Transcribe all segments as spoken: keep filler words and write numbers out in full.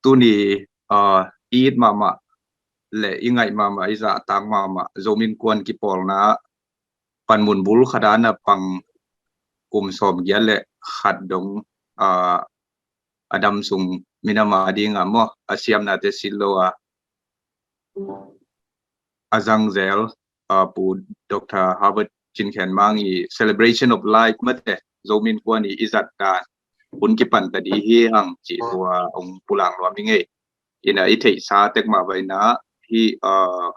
tuni, ah, i it mahmah le i ngaih mahmah, i zahtak mahmah Zomi Innkuan kipawlna panmun bul khat ah na pang kum sawmgiat le khat dong, ah, a dam sung minam a ding a maw, a siamnate sit lo a, a zangzel, ah, Pu Doctor Herbert Cin Khen Mang i Celebration of Life mate, Zomi Innkuan i i zat dan hun kipan ta di hi hang cih tua hong pulang nuam hi ngei. Ina i theihsa tek mah va ina hi, ah,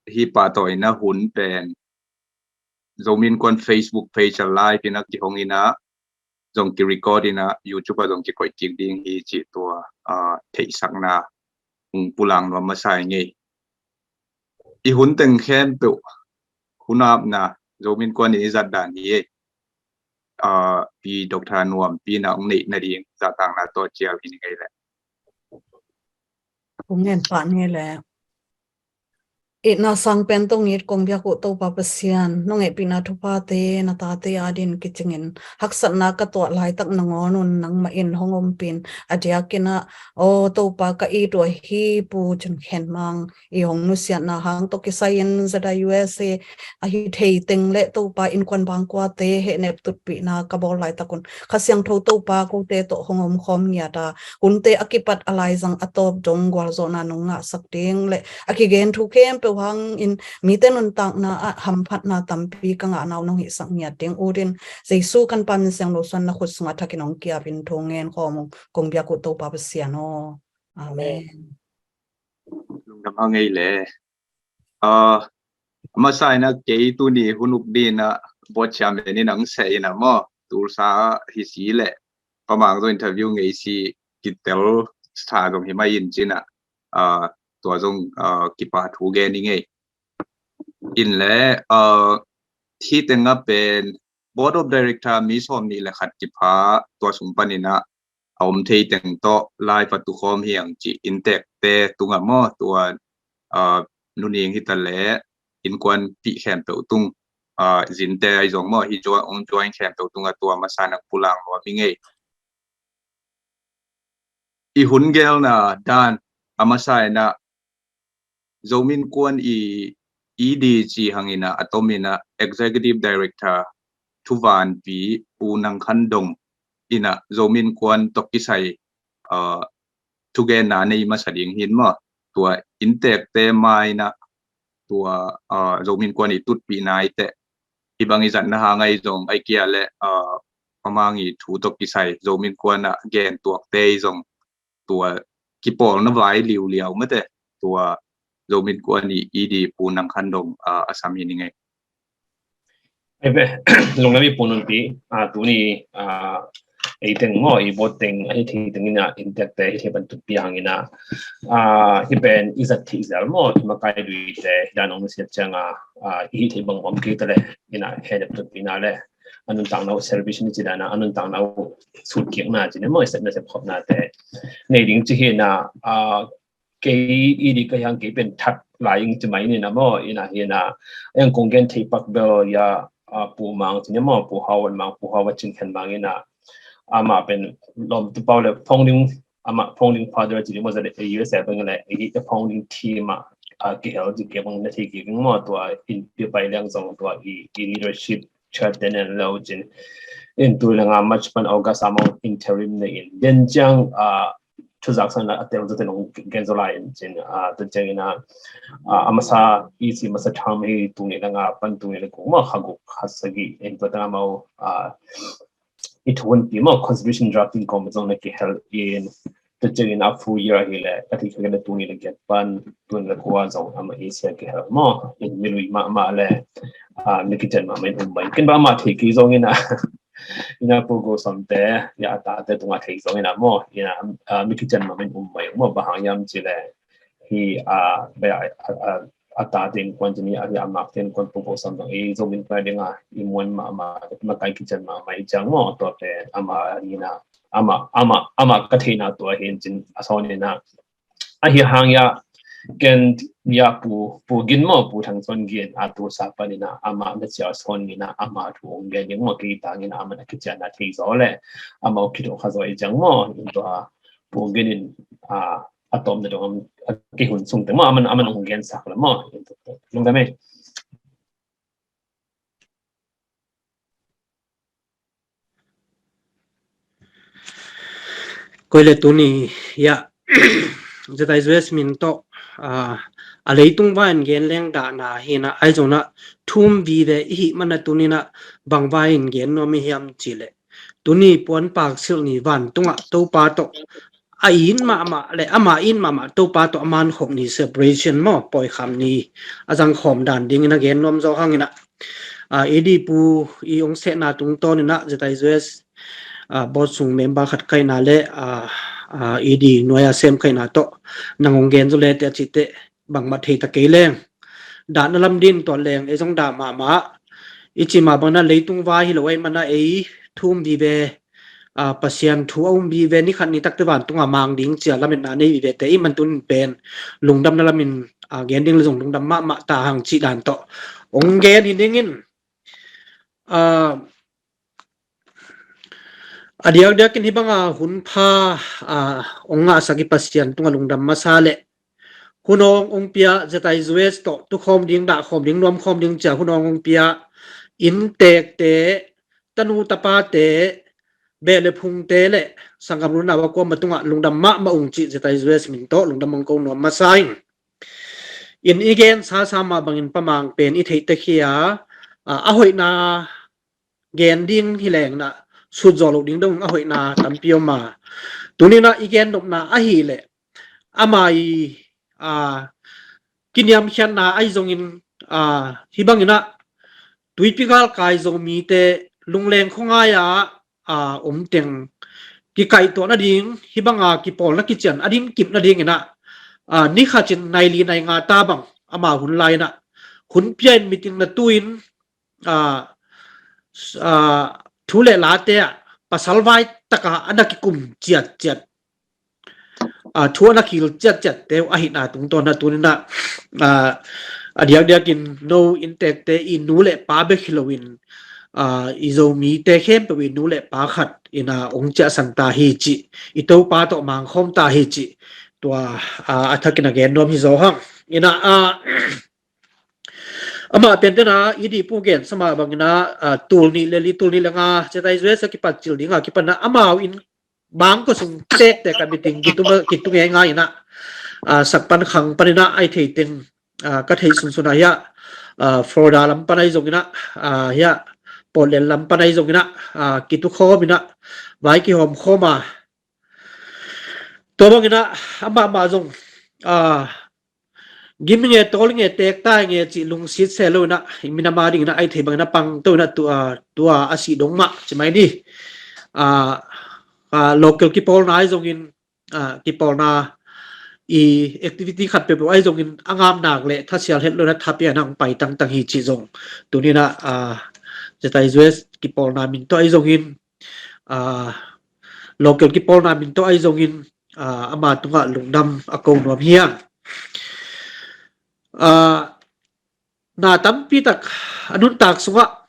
hi pahtawina hun pen Zomi Innkuan Facebook page a live ina kihong ina, zong ki record ina, YouTube a zong kikoih kik ding hi cih tua, ah, theihsakna hong pulang nuam masa i ngei. I hun teng khempeuh hun apna Zomi Innkuan i zat dan hi ei. Ah, Pi Doctor Nuam Pi na hong neih nading zahtakna tawh cial hi ni ngei le. Kong ngen pah ni le. Itna sang pen tong it kong biak uh Topa Pasian, nong ngeihpihna thuphate na tate adin kicingin haksatna ka tuah laitak nangawn un nangmah in hong ompin, a diakin ah, aw Topa, ka it uh ahi Pu Cin Khen Mang i hong nusiatna hang tawh kisai in Z I U S A ahi thei teng le Topa innkuan bangkuate hehnep tutpihna ka bawl laitak un Kha Siangtho Topa kote tawh hong omkhawm ngiat a, hunte a kipat a laizang a tawp dong gualzawhna nong ngahsak ding le a kigen thu khempeuh hangin mite nuntakna ah hamphatna tampi ka ngahna uh nong hihsak ngiat ding utin Jesu kan Pa min siangtho suan na khut sungah thakin hong kiapin thu ngen khawm ung kong biak uh Topa Pasian aw. Amen. Lungdam a ngei le. Ah, a masa ina kei tuni hun uk dina board chairman in ang seh ina maw, Tulsa hi si le, Pa Mang zong interview ngei si kitel sa zong hi mai in cina, ah, tua zong, ah, kipa thu gen i ngei. In le, ah, thi tenga pen Board of Director mi sawm nih le khat kipha tua sung panina a om thei teng tawh live a tukhawm hiang ci inntekte tunga maw tua, ah, nuning hita le innkuan pih khempeuh tung, ah, zinte ai zong maw hi join, ong join khempeuh tunga tua masa nak pulang lua mi ngei. I hun gelna dan a masa ina Zomi Innkuan i E D ci hangina a tomina Executive Director thuvanpi Pu Nang Khan Dong ina Zomi Innkuan tawh kisai, ah, thugenna nei masa ding hin maw tua inntekte maina tua, ah, Zomi Innkuan i tutpihna i teh hi bang i zatna hang ai zong ai kia le, ah, amang i thu tawh kisai Zomi Innkuan a gen tuakte i zong tua kipawlna vai liuliau mate tua Zomi Innkuan i E D Pu Nang Khan Dong, ah, a sam hi ni ngei. Ai ve, lungdam i Pu Nunpi, ah, tuni, ah, ei teng maw, i board teng, ahi thei teng ina, inntekte, ahi thei ban tutpi hangina, ah, hi pen i zat thei zel maw, i makai duite, hi dan ong nusiat cianga, ah, i hi thei bang om kei ta le, ina, hehnep tutpina le, a nuntakna uh service ni ci dana, a nuntakna uh sutkikna ci ni maw, i sepna sepkhopna te. Nei ding ci hina, ah, kei i di ka hiang kei pen that lai ing ci mai ni na maw, ina hina, eng kong gen thei pak bel ia, ah, Pu Mang ci ni maw, Pu Hau Wan Mang, Pu Hau Wan Cin Khen Mang ina, ama pen lom tu pau le founding, ama founding father ci ni maw, za le U S A pen le, i founding team a, ah, kihel ci kei bang na thei kei maw, tua in pi pai liang zong tua i, i leadership, Church tenen lo cin. In tu langa March pan August among interim ne in. Den ciang, ah, thuzak san a tel zaten ong gen zo lai in cin. Ah, tu ciang ina, ah, amasa, isi masa term hi tu ni langa pan tu ni le kuma khaguk khasagi. In tu tanga mau, ah, i thun pi mau constitution drafting committee zong na kihel in. Tu ciang ina full year hi le, ka ti ka na tu ni le get pan, tu ni le kua zong ama isi a kihel mo. In milui ma ma le, ah, mi kician mahmah in um mai. Ken bang mah thei kei zong ina, ina Pu Go Som te, ia a tate tunga thei zong ina maw, ina, ah, mi kician mahmah in um mai maw, bang hang hiam ci le, hi, ah, be, ah, ah, a tate innkuan ci ni, ah, hi a makte innkuan Pu Go Som zong, i Zomi Innkuan dinga, i muan mahmah, makai kician mahmah, i ciang maw, tua pen, ama, ina, ama, ama, ama ka theina tua hi in cin, a sawn ina, ahi hang ia, ken ia Pu, Pu Gin maw, Pu Thang Suan Gin, a tu sa pan ina, ama na cia sawn ina, ama thu ong gen ing maw, kei tang ina, ama na kician na thei zaw le, ama ong kitho kha zaw i ciang maw, in tua, Pu Gin in, a, a tawpna dong a kihun sung teng maw, aman, aman hong gensak la maw. Lungdam ei. Koi le tuni, ya, Z I Z S min tawh, a, a leitung vai in gen leng dahna hi na, ahi zongin ah thu um vive i hih manin ah tuni in ah bang vai in gen nuam i hiam cih leh, tuni puanpak silh ni vantungah Topa tawh a it mahmah le ama it mahmah Topa tawh a mankhop ni, separation maw, pawikham ni a zangkhawm dan dingin a gen nuam zaw hang in ah, a, A D pu i hong sehna tungtawn in ah Z I Z S, a, board sung member khat ka hihna le, a, a, A D nuai a sem ka hihna tawh nang hong gen zaw le teh a cih teh bangmah thei ta kei leng, dahna lam ding tuat leng ei zong dah mahmah. I cih mah bangin ah leitung vai hi lo ahih manin ah ei thu um vive, a, Pasian thu a um vive, ni khat ni tak teh vantung a mang ding ci a lametna nei vive te i hih manin tuni in pen lungdamna lamin, a, gen ding le zong lungdam mahmah ta hang cih dan tawh hong gen hi ning in, a, a diakdiakin hih banga hun pha, a, hong ngahsak i Pasian tungah lungdam masa le hun hong, hong pia Z I Z S tawh tukhawm ding, dahkhawm ding, nuamkhawm ding ci a hun hong, hong pia inntekte, tanu tapate, beh le phungte le sanggam unau a kuamah tungah lungdam mahmah ung cih Z I Z S min tawh lungdam hong ko nuam masa ing. In i gensa sa mah bangin Pa Mang pen i theih tek hi a, a, a hoihna gen ding hi leng in ah sut zawh loh ding dong a hoihna tampi om a. Tuni in ah i gen nopna ahih leh ama i, a, kiniamkhiatna ahi zongin, a, hih bangin ah tuipi galkai Zomite lungleng khuangai ah, a, om teng kikaihtuah nading, hih banga kipawlna kician a ding kip nadingin ah, a, ni khat in nai li nai nga ta bang ama hun lai in ah hun pia in meeting na tu in, a, a, thu le late ah pasal vai taka a na kikum ciatciat, a, thu a na khil ciatciatte uh ahihna tungtawn ah tuni in ah, a, a diakdiakin no inntekte i nu le pa bek hi loin, a, i Zomite khempeuh i nu le pa khat in ah hong ciahsan ta hi cih, i Topa tawh mangkhawm ta hi cih, tua, a, a thakin a gen nuam hi zaw hang. In ah, a, amah pen tena i dihpu gensa mah bangin ah, a, tul nih le li, tul nih le nga Z I Z S a kipat cil ding a kipan ah amau in bangkua sung tektek a meeting kitung, kitung ngeingai in ah, a, sak pan khang panin ah ai thei teng, a, ka theih sunsun ah hiah, a, Florida lam pan ahi zongin ah, a, hiah Portland lam pan ahi zongin ah, a, kitukhawm in ah vai kihawmkhawm a, tua bangin ah amah mah zong, a, gim nge, tawl nge, teek ta nge cih lungsit se lo in ah, i minam a dingin ah ai thei bangin ah pang to in ah tua, tua a sih dong mah ci mai ni. A, a, local kipawlna ahi zongin, a, kipawlna i activity khat peuhpeuh ahi zongin a ngam nak le thasial het lo in ah thapiakna hong pai tangtang hi cih zong tuni in ah, a, Z I Z S kipawlna min tawh ahi zongin, a, local kipawlna min tawh ahi zongin, a, ama tungah lungdam a ko nuam hi hang. A, na tampi tak a nuntak sungah,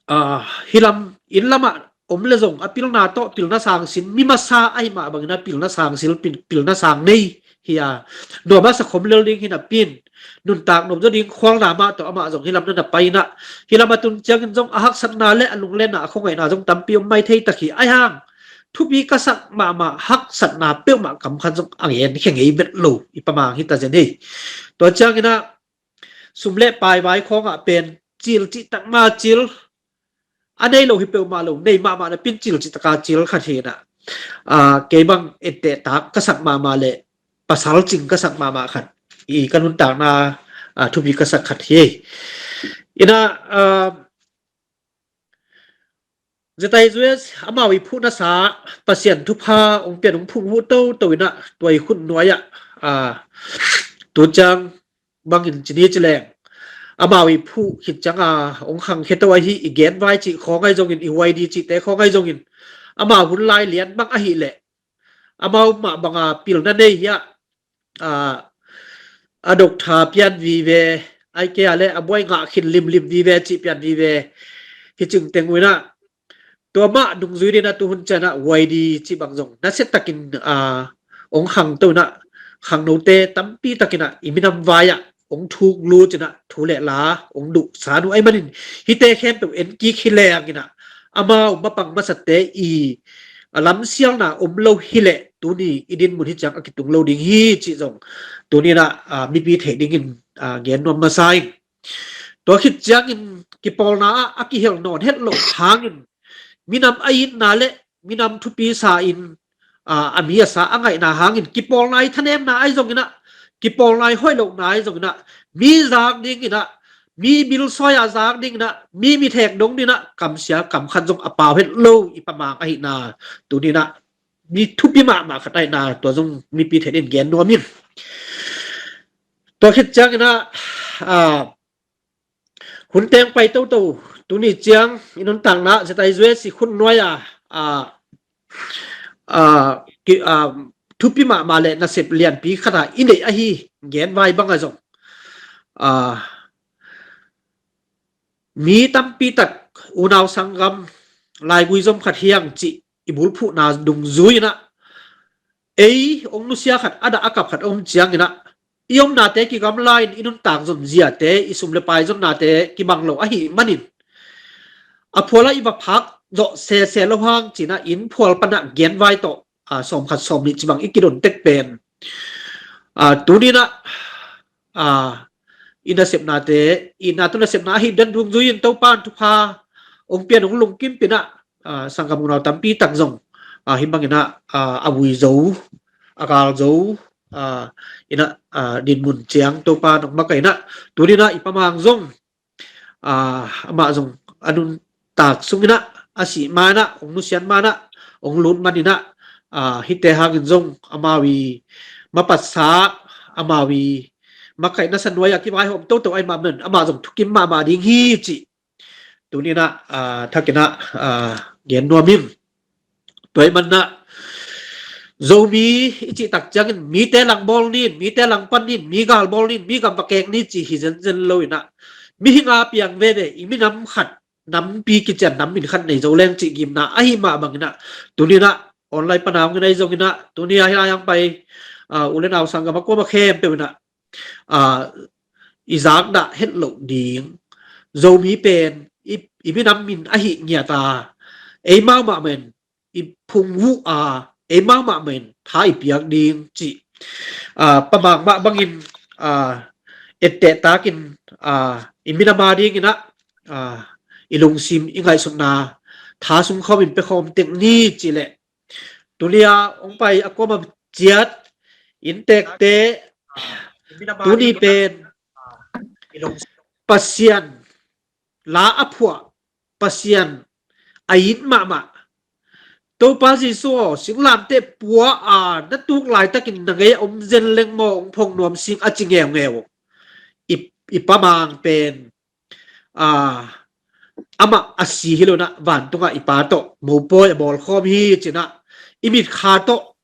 a, hih lam, inn lamah om le zong a pilna tawh pilna sangsin, mi masa ahi mah bangin a pilna sangsil, pil-, pilna sang nei hi a, nuam a sa khom lel ding hi napi in, nuntak nuam zaw ding khualna mah tawh amah zong hih lam na na pai in ah, hih lam a tun ciangin zong a haksatna le a lunglenna, a khuangaihna zong tampi om mai thei tak hi. Ahi hang thupi ka sak mahmah, haksatna peuhmah kam khat zong a ngen khia ngei vet lo i Pa Mang hi ta zen hi. Tua ciangin ah sum le pai vai khawngah pen cil cih tak mah cil, a nei lo hi peuhmah lo, nei mahmah napi in cil cih taka cil khat hi in ah, a, kei bang etteh tak ka sak mahmah le pasal cing ka sak mahmah khat, i ka nuntakna, a, thupi ka sak khat hi. In ah, a, Z I Z S amau i phuh nasa, Pasian thupha hong pian hong phuh huh toto in ah tua i khut nuai ah, a, tu ciang bangin ci ni ci leng, amau i phuh khit ciang a hong khangkhia to ahi, i gen vai cih khawng ahi zongin, i huai di cihte khawng ahi zongin, amau hun lai lian bang ahih leh amau mah banga pilna nei hiah, a, a doctor pian vive, ai kei a le a buai ngah khin limlim vive, cih pian vive hi cing teng uh in ah, Tua mah dungzui dinah tuhun cianah Y D cih bang zong nasia takin, ah, hong khangto inah, khangnote tampi takinah i minam vai-ah hong thuk lut inah thu le la hong duhsan uh ahih manin, hite khempeuh en kik hi leng inah, amau mapang masate i, a, lamsialna om lo hileh tuni i dinmun hi ciang a kitung lo ding hi cih zong tuni inah, a, mipi theih dingin, a, gen nuam masa ing. Tua khit ciangin kipawlna ah a kihel nawn het loh hangin minam a itna le minam thupi sa in, a, a mi a sa a ngaihna hangin kipawlna i thanemna ahi zong inah, kipawlna i hoih lohna ahi zong inah, mi zak ding inah, mi bilsawi-a zak ding inah, mi mithek dong ding inah kamsia kamkhat zong a pau het lo i Pa Mang ahihna tuni inah mi thupi mahmah khat ahihna tua zong mipi theih in gen nuam ing. Tua khit ciang inah, a, hun teng pai toto, tuni ciang i nuntakna ZIUSA khut nuai-a, a, a, ki, a, thupi mahmah le nasep lianpi khat a i neih ahi genvai bang a zong, a, mi tampi tak unau sanggam laigui zom khat hi hang cih i bulphuhna dungzui inah, ei hong nusia khat a dah a kap khat om ciang inah, i omnate kigamla in i nuntak zonziate, i sum le pai zonnate kibang lo ahih manin, a phualah i va phak zawh sese lo hang ci inah inn phual panah genvai tawh, a, sawmkhat sawmnih ci bang i kidon tek pen, a, tuni inah, a, i nasepnate, i na tu nasepna ahi den dungzui in Topa in thupha hong pian hong lungkim pi inah, a, sanggam unau tampi tak zong, a, hih bang inah, a, a vui zo, a gal zo, a, inah, a, dinmun ciang Topa in hong makaih inah, tuni inah i Pa Mang zong, a, amah zong a nuntak sung inah, a sih ma inah, hong nusiat ma inah, hong lut man inah, a, hihte hangin zong amau i mapatsa, amau i makaihna sa nuai-a kivaihawm toto ahih mah man, amah zong thukim mahmah ding hi cih tuni inah, a, thak inah, a, gen nuam ing. Tua ahih man inah Zomi i cih tak ciangin mite lang bawl ni, mite lang pan ni, mi gal bawl ni, mi gam va kek ni cih hi zenzen lo inah, mihing a piang veve i minam khat, nampi kician nam min khat nei zo leng cih gimna ahih mah bang inah, tuni inah online pana hong inah, i zong inah tuni a hih lai hang pai, a, u le nau sanggam a kuama khempeuh inah, a, i zakdah het loh ding, Zomi pen i, i minam min ahih ngiat a, ei mahmah men i phungvuh a, ei mahmah men tha i piak ding cih, a, Pa Mang mah bangin, a, etteh takin, a, i minam a ding inah, a, i lungsim i ngaihsutna tha sungkhawm in pia khawm tek ni cih leh, tuni a hong pai a kuama ciat inntekte, tuni pen Pasian la a phuah, Pasian a it mahmah, Topa Jesu aw, singlamteh pua a na tuk laitakin na ngei a om zen leng maw hong phong nuam sing a ci ngeungeu. I, i Pa Mang pen, a, amah a si hi lo inah, vantungah i Pa tawh mopawi a bawlkhawm hi ci inah, i mitkha tawh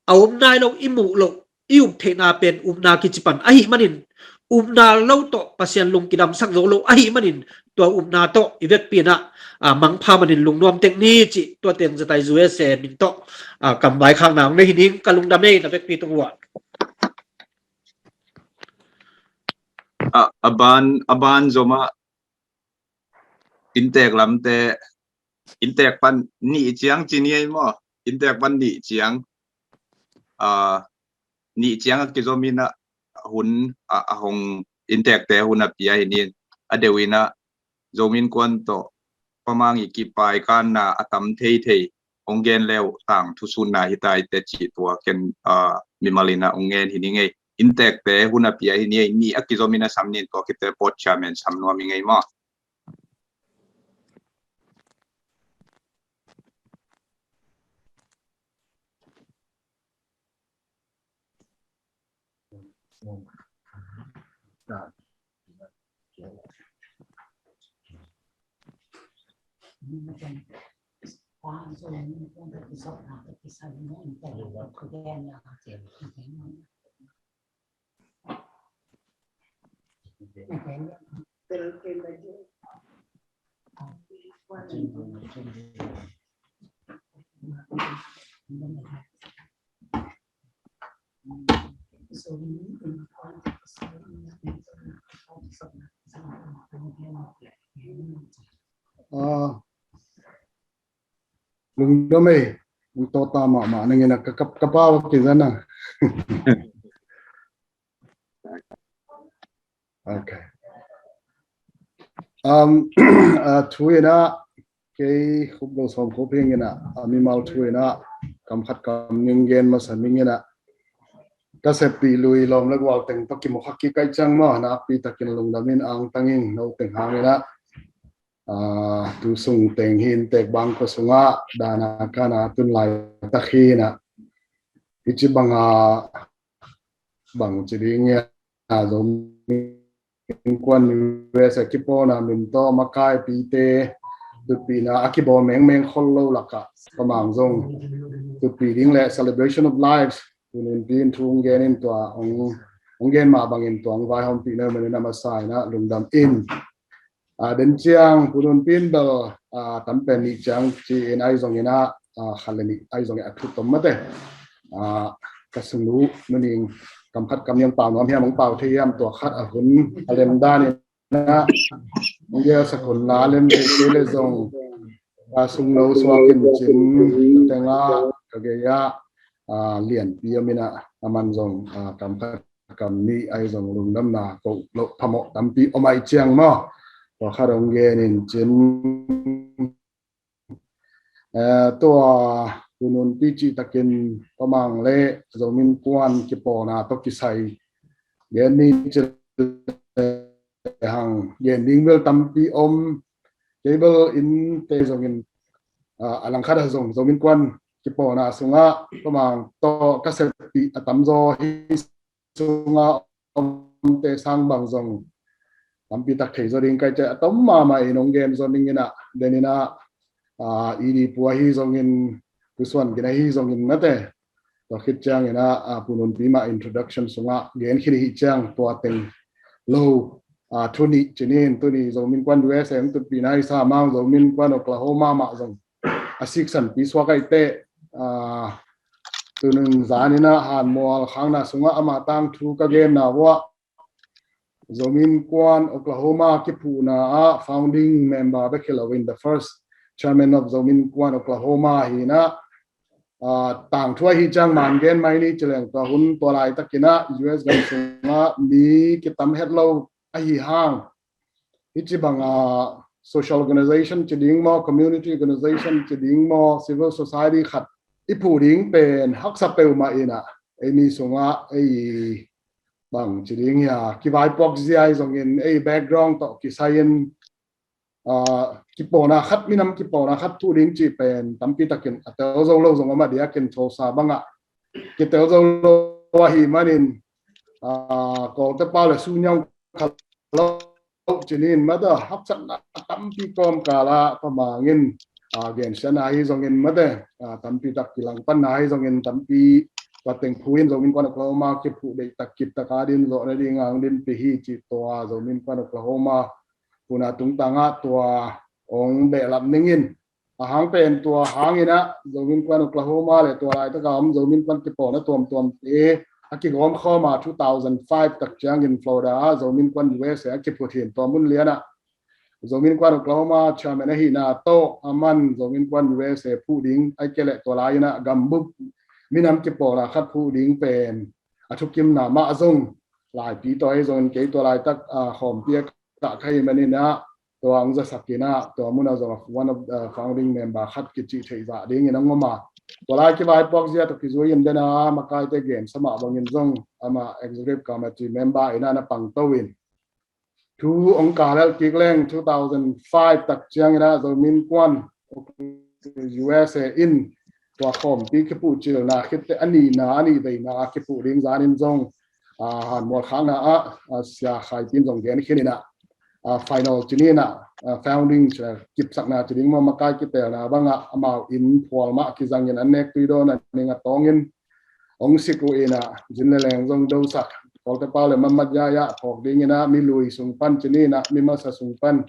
a om nai lo, i muh loh, i up theihna pen upna kici pan ahih manin, upna lo tawh Pasian lung kidamsak zo lo ahih manin, tua upna tawh i vekpi inah, a, mangpha manin lungnuam tek ni cih tua teng ZIUSA min tawh, a, kam vaikhakna hong nei hi ning. Ka lungdam ei, na vekpi tung uh ah. A, a ban, a ban zomah inntek lamte, inntek pan nih ciang ci ni ei maw? Inntek pan nih ciang, a, nih ciang a kizom inah hun, a, a hong inntekte hun a pia hi ni. A deuh inah Zomi Innkuan tawh Pa Mang i kipaikanna a tam theithei hong gen le uh tangthu sutna hi ta ei teh cih tua ken, a, mimal inah hong ngen hi ning ei. Inntekte hun a pia hi ni ei, nih a kizom inah sam ni, tua khit teh board chairman sam nuam ing ei maw? Ah, lungdam ei, ung tawta mahmah nangin a ka, ka, ka pau a kizan a. Okay. Um, ah, thu ina kei Khup Lo Sawm Khup Hing ina, a mimal thu ina kam khat kam ning gen masa ning ina, ka seppih lui lawm le gual teng tawh kimu kha kik ka hih ciang maw, nakpi takin lungdam in angtang ing, no teng hang ina. Ah, tu sung teng hi in Tekbang khua sungah dana kana tun laitak hi ina, hih ci banga bang ci ding ia, Zomi Innkuan U S A kipawlna min tawh makaipite, tutpihna a kibawl mengmeng khol lo lakah ka mang zong tutpih ding le celebration of lives, tu nunpi in thu hong gen in tua hong, hong gen mah bangin tua hong vaihompih na manin a masa ina lungdam in. Ah, den ciang Pu Nunpi in bel, ah, tam pen nih ciang ci-in ahi zongin ah, ah, khat le nih ahi zongin a thu tom mate. Ah, ka sungnu nuning kam khat kam ning pau nuam hiam, hong pau thei hiam, tua khat a hun a lem dan ina, hong gelsak hun la lem thei kei le zong, ah, sungno suak in cin teng ah ka gei ah, ah, lianpi om ina, aman zong, ah, kam khat kam nih ahi zong lungdamna ko loh phamawh tampi om ahih ciang maw, tua khat hong gen in cin. Eh, tua Pu Nunpi cih takin Pa Mang le Zomi Innkuan kipawlna tawh kisai gen ni ci le hang gen ding bel tampi om. Kei bel innte zongin, ah, a langkhat ah zong Zomi Innkuan kipawlna sungah Pa Mang tawh ka seppih a tamzaw hi sungah omte sang bang zong tampi tak thei zaw ding ka hih ciang a tom mahmah in hong gen zaw ning ina, den ina, ah, Idi Pua hi zongin, Pu Suan Gin ahi zongin mate. Tua khit ciang ina, ah, Pu Nunpi mah introduction sungah gen khin hi ciang tua teng lo, ah, thu nih ci-in, tuni Zomi Innkuan U S A hong tutpihna hi sa Mang Zomi Innkuan Oklahoma mah zong a siksanpi suak ahih teh, ah, tu nung zan ina Hanmual khangna sungah ama tangthu ka genna uah Zomi Innkuan Oklahoma kiphuhna ah founding member bek hi lo in the first chairman of Zomi Innkuan Oklahoma hi ina, ah, tangthu ahi ciang man gen mai ni ci leng tua hun tua laitak ina U S gam sungah mi kitam het lo ahi hang, hih ci banga social organization ci ding maw, community organization ci ding maw, civil society khat i phuh ding pen haksa peuhmah ina, ei mi sungah ei bang ci ding hia, kivaipuak zia ahi zongin ei background tawh kisai in, ah, kipawlna khat, minam kipawlna khat phuh ding cih pen tampi takin a tel zo lo zong om a diakin Tulsa bangah kitel zo lo ahih manin, ah, Kawlte pau le Suniang kha lo ci-in mate, haksatna a tampi kawmkal ah Pa Mang in, ah, gensiatna ahi zongin mate, ah, tampi tak kilangpanna ahi zongin tampi tua teng phu in Zomi Innkuan Oklahoma kiphuh deihtak kiptak a din zawh nading a hong dinpih hi cih tua Zomi Innkuan Oklahoma phuhna tungtang ah tua hong behlap ning in, a hang pen tua hang ina Zomi Innkuan Oklahoma le tua laitak a om Zomi Innkuan kipawlna tuamtuamte a kigawm khawm a, two thousand five tak ciangin Florida ah Zomi Innkuan U S A a kiphut hi in, tua mun lian ah Zomi Innkuan Oklahoma chairman ahihna tawh aman Zomi Innkuan U S A phuh ding ahih kei leh tua lai ina gambup minam kipawlna khat phuh ding pen a thukimna mah zong laipi tawh ahi zongin kei tua laitak, ah, khawmpi a kah ka hih manin ah tua hong zasak ina tua mun ah zong one of, ah, founding member khat kici thei zah dingin hong om a, tua lai kivaipuak zia tawh kizui in den a makaite gensa mah bangin zong ama executive committee member ina na pangto in, thu hong kal lel kik leng two thousand five tak ciang ina Zomi Innkuan U S A in tua khawmpi kiphuh cilna khit teh a nihna, a nih veina a kiphuh ding zan in zong, ah, Hanmual khakna ah, ah, Sia Khai Pin zong gen khin ina, ah, final ci-in ah, ah, founding, ah, kipsakna ci ding maw, makai kitelna bangah amau inn phual mah kizangin an nek tui dawn a ning a tawngin hong sik uh ina, zin le leng zong dosak, Kawlte pau le Mamat Yaya phawk ding ina, mi lui sung pan ci-in ah, mi masa sung pan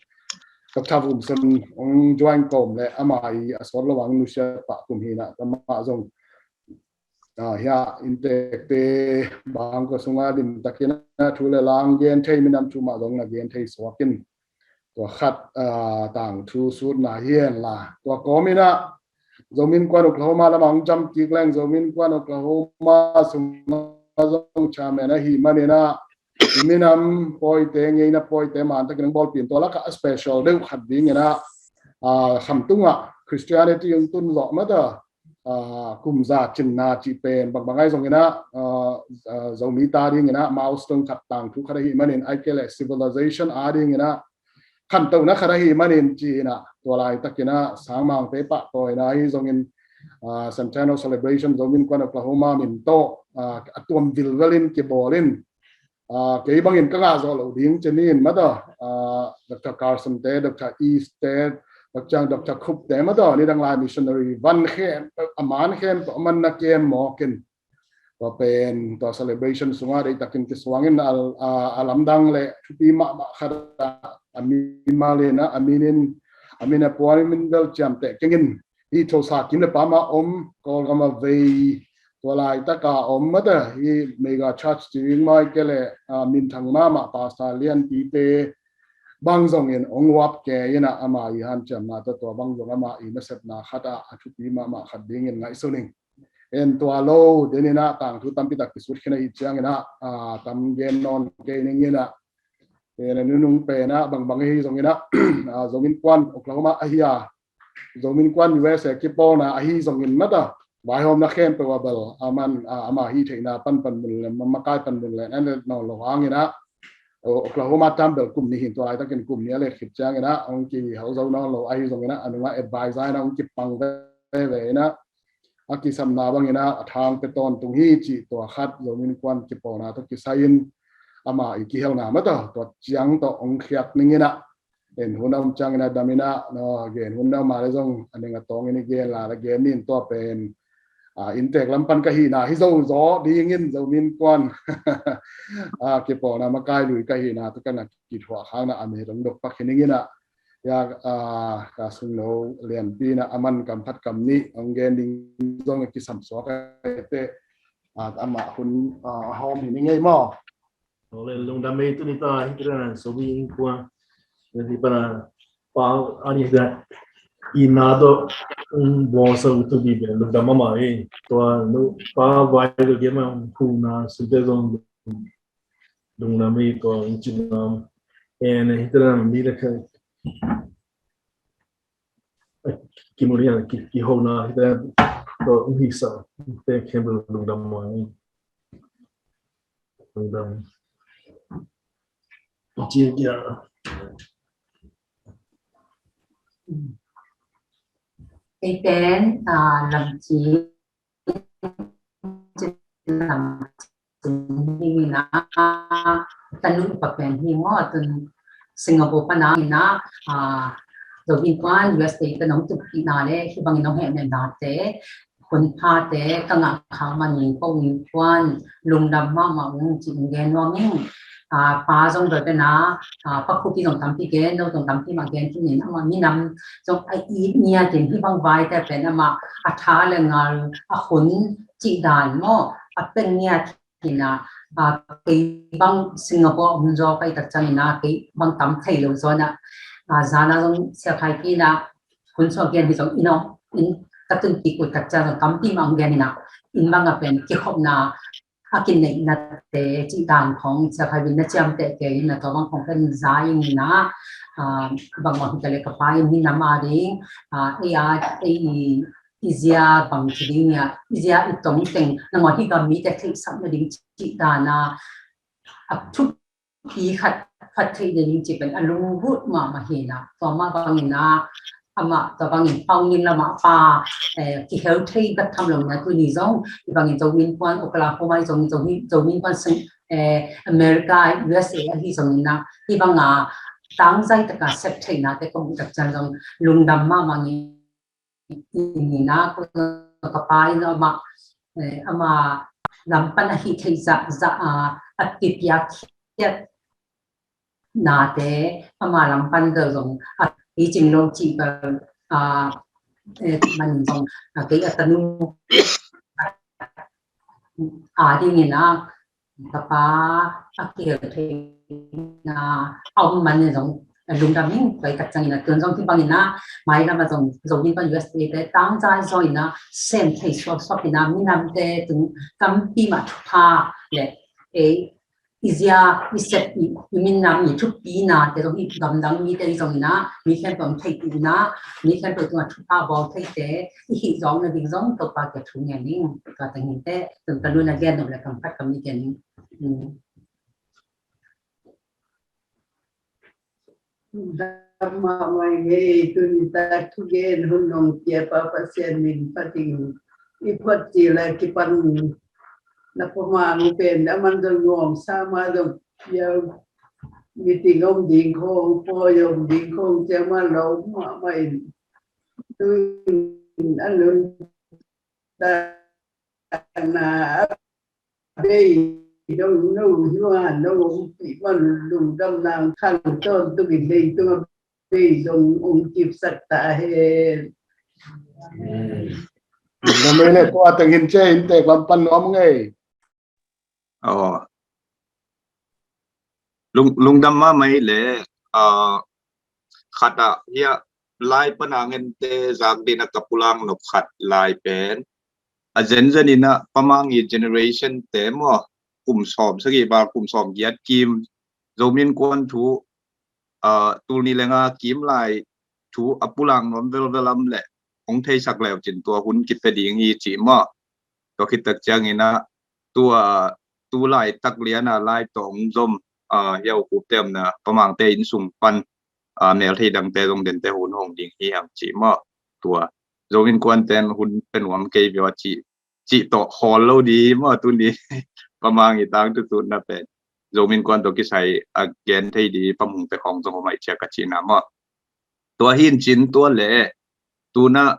Doctor Vum Sun hong join kawm le ama i a sawt lo ang nusia pah kum hi na, amah zong, ah, hia inntekte bangkua sunga limtakin a thu le la gen thei, minam thu mah zong na gen thei suakin, tua khat, ah, tangthu sutna hi hen la. Tua kawmin ah Zomi Innkuan Oklahoma lamah hong cam kik leng, Zomi Innkuan Oklahoma sungah zong chairman ahih manin ah minam pawite, ngeina pawite mantakin hong bawlpih in, tua lakah a special deuh khat dingin ah, ah, khamtung ah Christianity hong tun zawh mata, ah, kum za cinna cih pen bangbang ahi zongin ah, ah, ah, Zomi ta dingin ah milestone khat, tangthu khat ahih manin, ahih kei leh civilization a dingin ah khantohna khat ahih manin ci-in ah, tua laitakin ah sangmangte pahtawina ahi zongin, ah, Centennial Celebration Zomi Innkuan Oklahoma min tawh, ah, a tuam vilvelin kibawl in, ah, kei bangin ka ngah zawh loh ding ci-in mata, ah, Doctor Carson te, Doctor East te, Doctor Cook te mata, nidang lai missionary van khempeuh, a man khempeuh a man na kem mawkin, tua pen tua celebration sungah deihtakin kisuangin a, a, a lamdang le thupi mahmah khat ah, a mimal in ah, a min in, a min a puan in min bel ciamteh kengin, hih thosa kim le pam a om, Kawlgam a vei, tua laitaka om mata, hih mega church ci ding maw, ahih kei leh, ah, minthang mahmah pastor lianpite bang zongin hong uap kei in ah, ama i hanciamna tawh tua bang zong ama i nasepna khat ah a thupi mahmah khat dingin ngaihsun ing. En tua lo, denin ah tangthu tampi tak kisut khin ahih ciangin ah, ah, tam gen nawn kei ning in ah, en a nunung pen ah bangbang ahi zongin ah, ah, Zomi Innkuan Oklahoma ahi a, Zomi Innkuan U S A kipawlna ahi zongin mata, vaihawmna khempeuh a bel, ah, man, ah, ama hih theihna pan panmun le, ma-, makai panmun le, an et nawn lo hangin ah, O-, Oklahoma tam bel kum nih hi in, tua laitakin kum nih a let khit ciangin ah hong kihau zo nawn lo ahi zongin ah, a nungah advisor in ah hong kipang veve in ah, a kisamna bangin ah a thang pia tawntung hi cih tua khat Zomi Innkuan kipawlna tawh kisai-in ama i kihelna mata, tua ciang tawh hong khiat ning in ah, en hun a om ciangin a dam in ah, no, gen hun a om a le zong a ning a tawngin i gen la, la gen ni in, tua pen, ah, inntek lam pan ka hihna hi zo zaw dingin Zomi Innkuan, ah, kipawlna makai lui ka hihna tawh ka na kithuah khakna a met hong dok pak hi ning in ah, ya, ah, ka sungno lianpi in ah a man kam khat kam nih hong gen ding zong a kisam suak a, teh, ah, amah hun, ah, a hawm hi ning ei maw? Ole, lungdam ei, tuni ta hi kira na Zomi Innkuan. Jadi pana pa ani da ina do, um, bosa utu bibe lungdam ama ei. Tua nu pa vai do gema kuna sinte zong lungdam ei, tua incinam. En hi kira na mi da ka kimulia ki, kihona hi kira na, tua um hisa te khem lungdam ama ei. Ei pen, ah, Lamci, Lamci hi na, tanu pa pen hi maw, tun Singapore pana hi na, ah, Zomi Innkuan U S A te nong tup hi na le, hi bangin nong hehnem na te, hun phate ka ngah khak manin ko innkuan lungdam mahmah ung ci ung gen nuam ing. Ah, pa zong bel pen a, ah, pa Khupi zong tampi gen, no zong tampi mah gen khin in, amah minam zong a it ngiat in, hi bang vaite pen amah a tha le ngal, a hun cih dan maw, a pia ngiat hi na, ah, kei bang Singapore om zaw ka hih tak ciangin a, kei bang tam thei lo zaw na, ah, zan a zong Sia Khai Pi na, hun suak gen hi zong inn, inn ka tun kik uh tak ciang zong tampi mah hong gen hi na, inn bang a pen kikhopna, a kineihna te cih dan khong Sia Khai Pi in na ciamteh kei in na, tua bang khong pen za ing hi na, ah, bangmah hi ta le ka pa in minam a ding, ah, ei a, ei i, i zia bang ci ding a, i zia i tong teng nangawn hi gam mite theihsak nading cih dan a, a thupi khat, khat theih nading cih pen a lunglut mahmah hi na, tua mah bangin a, amah tua bangin founding lamah pa, eh, kihel thei bek tham lo na, tuni zong hi bangin Zomi Innkuan Oklahoma i zong, Zomi, Zomi Innkuan Sing, eh, America, U S A ahi zongin a, hi banga tangzai taka sep theihna te ka muh tak ciang zong lungdam mahmah ing. Inn in a, ka pa in amah, eh, ama lam pan a hih theih zahzah a, a pipiak khiat nate, ama lam pan bel zong a i cing lo cih ka, a, eh, man zong, a, kei a tanu a dingin a, ka pa a kihel theihna a om man in zong, a lungdam ing. Tua i tak ciangin a, tun zong kibangin a, mailam a zong, zong in ka U S A te tangzai zaw in a, sem thei suaksuak in a, minamte tung tampi mah thupha le, eh, i zia, i sep, i, i minam, i thupina te zong, i gamdang mite i zong in a, mi khempeuh om thei tu in a, mi khempeuh tungah thupha bawl theite i hih zawkna ding zong Topa kiang thu ngen ing. Tua teng hi te, tun ka nu na gen nop le kam khat kam nih gen ing. Mm. Dam mahmah ing ei, tuni tak thugen hun nong pia pa Pasian min phat ing. I phuat cil a kipan na pua mah pen a man zong nuam sa mah zong pia, meeting om ding khong, pawi om ding khong ciang mah lo mahmah in. Tun a nuntakna a bei dong no hi a, no ompih man lungdam nang khang tawntung in leitung a bei dong ong kipsak ta hen. Amen. Tua teng hin cia in tek lam pan nuam ngei. Aw. Lung, lungdam mahmah i le, ah, khat ah hiah lai pan a ngente zak ding a ka pulang nop khat lai pen. A zenzen in a Pa Mang i generation te maw, kum sawm sagih val, kum sawm giat kim, Zomi Innkuan thu, ah, tul nih le nga kim lai thu a pulang nuam velvel lam le, hong theisak leu cin tua hun kipia ding hi ci maw. Tua khit tak ciangin a, tua, tu laitak lian a lai tawh hong zom, ah, hiau kup temna, Pa Mangte inn sung pan, ah, mel thei dangte zong dente hun hong ding hi hiam ci maw. Tua, Zomi Innkuan ten hun pia nuam kei viau a ci, ci tawh hawl lo di maw tuni. Pa Mang i tangthu tutna pen Zomi Innkuan tawh kisai a gen thei di Pa Mung te khong zong hong mai cia ka cina maw. Tua hi in cin tua le, tuna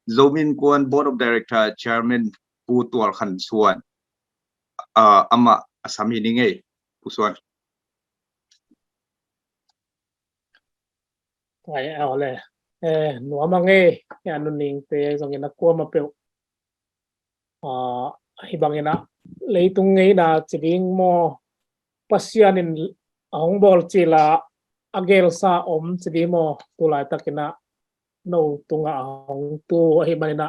Zomi Innkuan Board of Director Chairman Pu Tual Khan Suan, ah, amah a sam hi ning ei, Pu Suan. Ai, aw le. Eh, nuam a ngei, a nuningte zongin a kuama peuh. Ah, hi bangin a, leitung ngeina ci ding maw, Pasian in a hong bawl cil a, a gelsa om ci ding maw, tu laitakin a, no tungah a hong tu ahi manin a,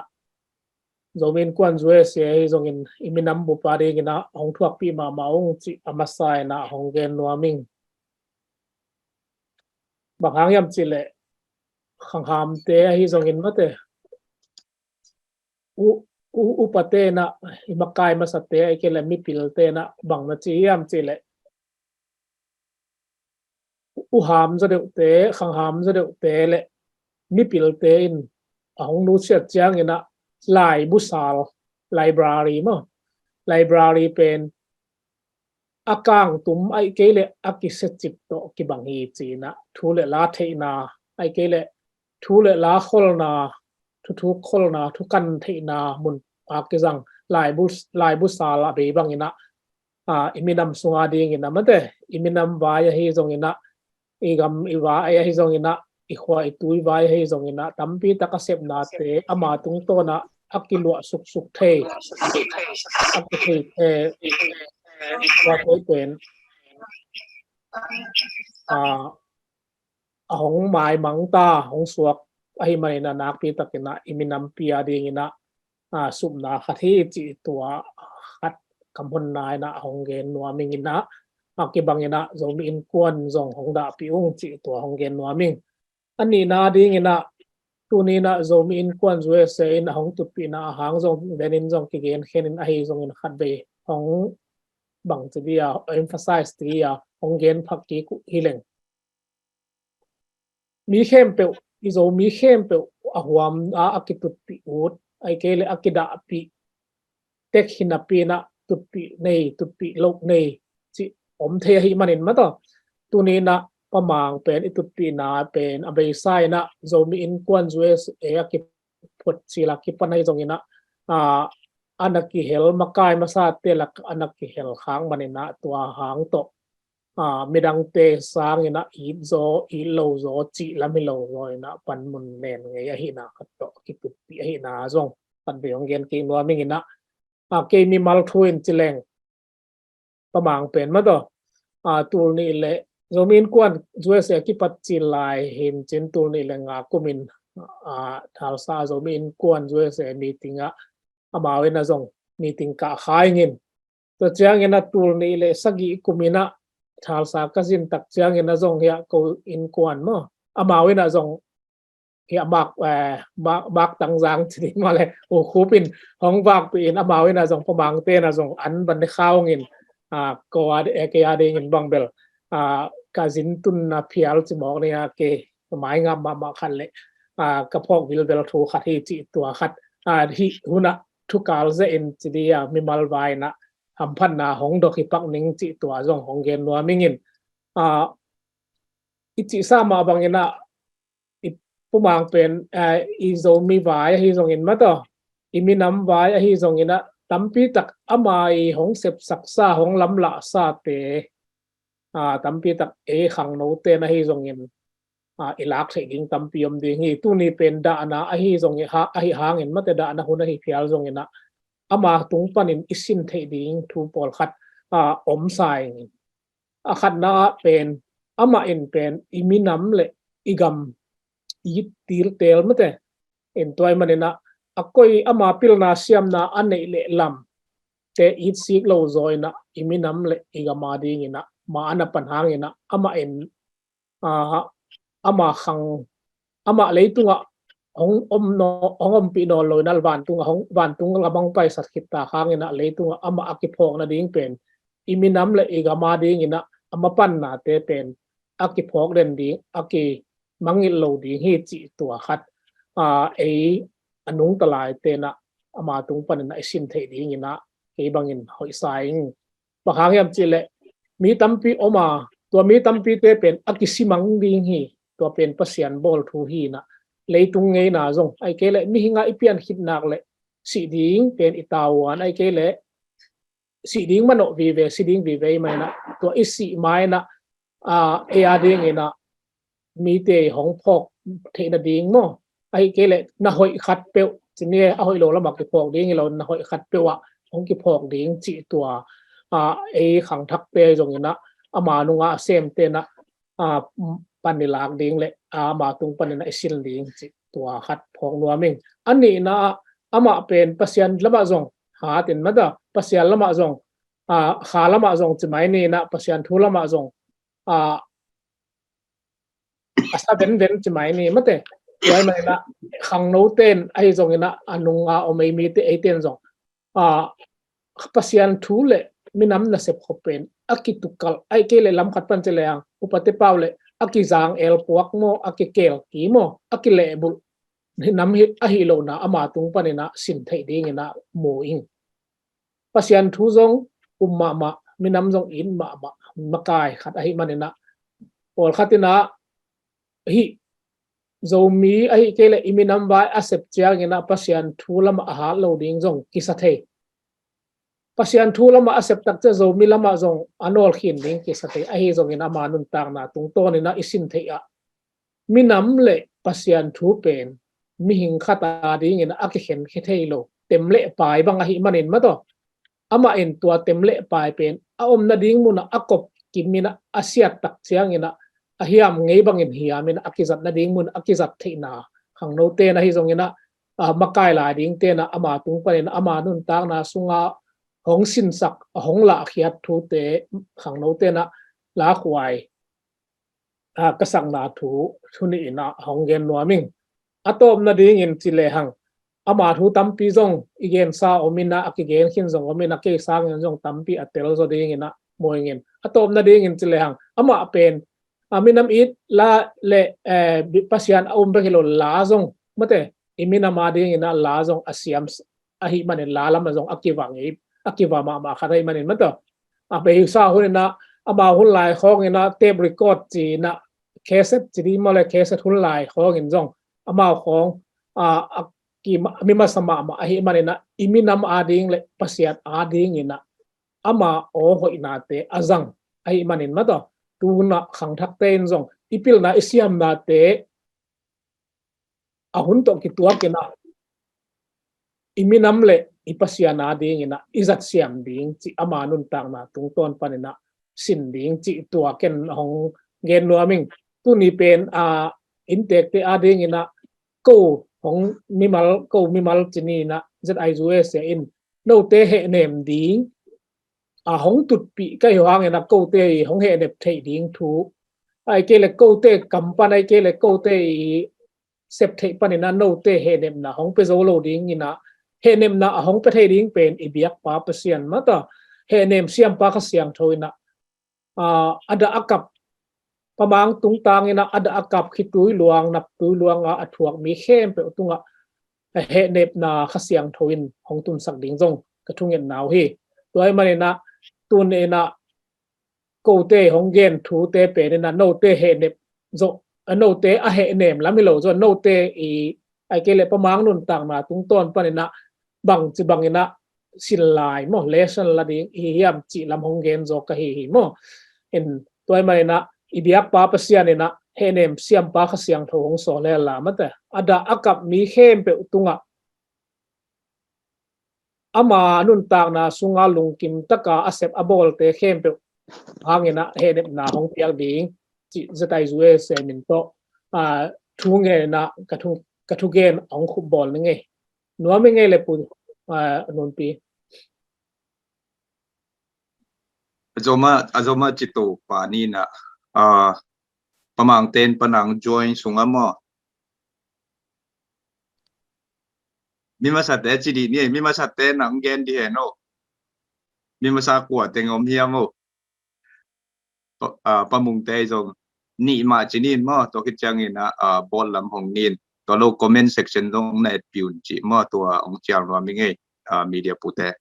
Zomi Innkuan U S A ahi zongin i minam bup a dingin a, a hong thuakpih mahmah ung cih a masa in a, a hong gen nuam ing. Bang hang hiam cih leh, khanghamte ahi zongin mate, u, u, upate in a, i makai masate, ahih kei leh mipilte in a, bang na ci hiam cih leh, u ham zaw deuhte, khangham zaw deuhte le mipilte in a hong nusiat ciangin a, laibu sal, library maw, library pen a kangtum ahih kei leh a kisiacip tawh kibang hi ci-in a, thu le la theihna, ahih kei leh thu le la kholna, thuthuk kholna, thukan theihna mun a kizang laibu, laibu sal a bei bangin a, a, i minam sunga dingin a mate, i minam vai ahi zongin a, i gam i vai ahi zongin a, i khua i tui vai ahi zongin a, tampi tak a sepnate ama tungtawn a a kiluah suksuk thei, a kithei, eh, tua thei pen, a, a hong maimang ta, hong suak ahi manin a, nakpi takin a i minampi a dingin a, a, supna khat hi cih tua khat kamhonna in a hong gen nuam ing in a, a kibangin a Zomi Innkuan zong hong dahpih ung cih tua hong gen nuam ing. A nihna dingin a, tuni in a Zomi Innkuan U S A in a hong tutpihna a hang zong, venin zong kigen khen in ahi zongin khatvei hong bang ci dia, emphasize ci dia, hong gen phak kik uh hi leng. Mi khempeuh, i Zomi khempeuh a huam a, a kitutpih ut, ahih kei leh a kidahpih tek hi napi in a tutpih nei, tutpih loh nei cih om thei ahi manin mataw. Tuni in a Pa Mang pen i tutpihna pen a beisa in a Zomi Innkuan U S A a kiphut cil a kipan ahi zongin a, a, a na kihel makai masate lak a na kihel khak manin a tua hang tawh midangte sangin ah it zaw, it lo zaw, cih lam hi lo zaw in ah panmun nen ngei ahihna khat tawh kipupih ahihna zong khat vei hong gen kik nuam ing in ah, kei mimal thu in ci leng, pamang pen mah tawh, tul nih le, Zomi Innkuan U S A kipat cil lai hi in cin, tul nih le nga kum in Tulsa Zomi Innkuan U S A meeting ah amau in ah zong meeting kah kha ing in, tua ciangin ah tul nih le sagih kum in ah Tulsa ka zin tak ciangin ah zong hiah ko innkuan maw, amau in ah zong hiah Mak, Mak Tangzang ci ding maw le, U Khup in hong vakpih in, amau in ah zong pamangte in ah zong an van ne kha ung in, ko a, kei a dingin bang bel ka zin tunna phial ci mawk ni a, kei mai ngam mahmah khat le ka phawk vilvel thu khat hi cih tua khat, hih hun ah thukal zia in ci ding a, mimal vai in ah hamphatna hong dok hi pak ning cih tua zong hong gen nuam ing in, i cihsa mah bangin ah i pumang pen, i Zomi vai ahi zongin mah tawh, i minam vai ahi zongin ah tampi tak ama i hong sepsaksa, hong lamlahsate tampi tak ei khangnote in ahi zongin i lak theih ding tampi om ding hi. Tuni pen dahna ahi zongin, ahi hangin mate, dahna hun ahi phial zongin ah ama tung panin i sin theih ding thu pawlkhat om sa ing in, a khatna ah pen amah in pen i minam le i gam it tiltel mate in, tua ahih manin ah a koi ama pilna siamna a neih le lamte it sik lo zaw in ah i minam le i gam a dingin ah ma a na pan hangin ah amah in ama khang, amah leitungah hong om naw, hong ompih nawn lo in ah vantung, hong, vantung lam hong paisak khit tak hangin ah leitungah amah a kiphawk nading pen i minam le i gam a dingin ah a mapannate pen a kiphawk den ding, a kimangngilh lo ding hi cih tua khat ei a nungta laite in ah ama tung panin ah i sin theih dingin ah kei bangin hoih sa ing. Bang hang hiam cih leh mi tampi om a, tua mi tampite pen a kisimang ding hi. Tua pen Pasian bawl thu hi in ah, leitung ngeina zong, ahih kei leh mihing a i pian khit nak leh sih ding pen i tavuan, ahih kei leh sih ding manawh vive, si ding vive ahih manin ah, tua i sih ma in ah ei a dingin ah mite hong phawk theih nading maw, ahih kei leh na hoih khat peuh, ci ni, a hoih lo lamah kiphawk ding hi lo, na hoih khat peuh ah hong kiphawk ding cih tua ei khangthakte zongin ah ama nungah a semte in ah pan i lak ding le ama tung panin ah i sin ding cih tua khat phawk nuam ing. A nihna ah amah pen Pasian lamah zong hat in mate, Pasian lamah zong, kha lamah zong ci mai ni in ah, Pasian thu lamah zong a sa venven ci mai ni mate. Tua ahih manin ah khangnote in ahi zongin ah, a nunga om ei mite, eite in zong Pasian thu le minam nasep khop pen a kitukalh, ahih kei leh lam khat pan ci lehang upate pau le a kizang elpuak maw, a kikelki maw, a kilehbulh nam hi, ahi lohna ama tung panin ah sin theih dingin ah mu ing. Pasian thu zong um mahmah, minam zong it mahmah, makai khat ahih manin ah, pawlkhat in ah hih Zomi ahih kei leh i minam vai a sep ciangin ah Pasian thu lamah a hat lo ding zong kisa thei. Pasian thu lamah a sep tak ciang Zomi lamah zong a nawlkhin ding kisa thei. Ahi zongin ama nuntakna tungtawnin ah i sin theih ah minam le Pasian thu pen mihing khat a dingin a kikhenkhia thei lo, tem le pai bang ahih manin mate, amah in tua tem le pai pen a om nading munah a kop kim in ah, a siat tak ciangin ah a hiam ngei bangin hiam in ah a kizat nading mun a kizat theihna, khangnote in ahi zongin ah makai lai dingte in ah ama tung panin ah ama nuntakna sungah hong sinsak, hong lahkhiat thute khangnote in ah lakhuai ka sakna thu, thu nih in ah hong gen nuam ing. A tawpna dingin ci lehang, ama thu tampi zong i gensa om in ah, a kigen khin zong om in ah, kei sangin zong tampi a tel zaw dingin ah mu ing in. A tawpna dingin ci lehang, amah pen a minam it la le Pasian a um bek hi lo, la zong mate, i minam a dingin ah la zong a siam ahih manin la lamah zong a kiva ngei, a kiva mahmah khat ahih manin mate, a beisa hun in ah, amau hun lai khawng in ah tape record ci in ah, cassette ci ding maw le, cassette hun lai khawng in zong amau khawng a, a ki, mi masa mahmah ahih manin ah i minam a ding le Pasian a dingin ah ama aw hoihnate a zang, ahih manin mataw, tu hunah khangthakte in zong i pilna i siamnate a hun tawh kituakinah i minam le i Pasian a dinginah i zatsiam ding cih ama nuntakna tungtawn paninah sin ding cih tua ken hong gen nuam ing. Tuni pen a inntekte a dinginah ko hong mimal, ko mimal cininah Z I U S A in note hehnem ding a hong tutpih ka hi uh hanginah kote i hong hehnep theih ding thu, ai kei le kote kam pan, ai kei le kote i sep theih paninah note hehnepna hong pia zo lo dinginah hehnepna a hong pia thei ding pen i biakpa Pasian mataw, hehnem siampa Kha Siangtho inah a dah a kap pamang tungtanginah a dah a kap khitui luang, naptui luanga a thuak mi khempeuh tungah a hehnepna Kha Siangtho in hong tunsak ding zong ka thungetna uh hi. Tua ahih maninah tuninah kote hong gen thute peninah note hehnep zawh, a note a hehnem lam hi lo zawh, note i ai kei le pamang nuntakna tungtawn paninah bangci banginah sin lai maw, lesson la ding i hiam cih lam hong gen zaw ka hi hi maw. In tua ahih maninah i biakpa Pasian inah hehnem siampa Kha Siangtho hong sawl hen la mate, a dah a kap mi khempeuh tungah ama nuntakna sunga lungkim taka a sep a bawlte khempeuh hanginah hehnepna hong piak ding cih Z I U S A min tawh a thu ngenah ka thu, ka thugen hong khupbawl ning ei. Nuam ing ei le pu, a, Nunpi. A zoma, a zoma cito pa ninah a pamangten panang join sunga maw. Mi masate ci dih ni ei, mi masate nang gen dih hen o. Mi masa kua teng om hiam o. Pa, a, pamungte zong nih mah ci nin maw, tua khit ciangin a, a, board lam hong nin. Tua lo comment section zong na etpi un ci maw, tua hong cial nuam ing ei, a, media pute.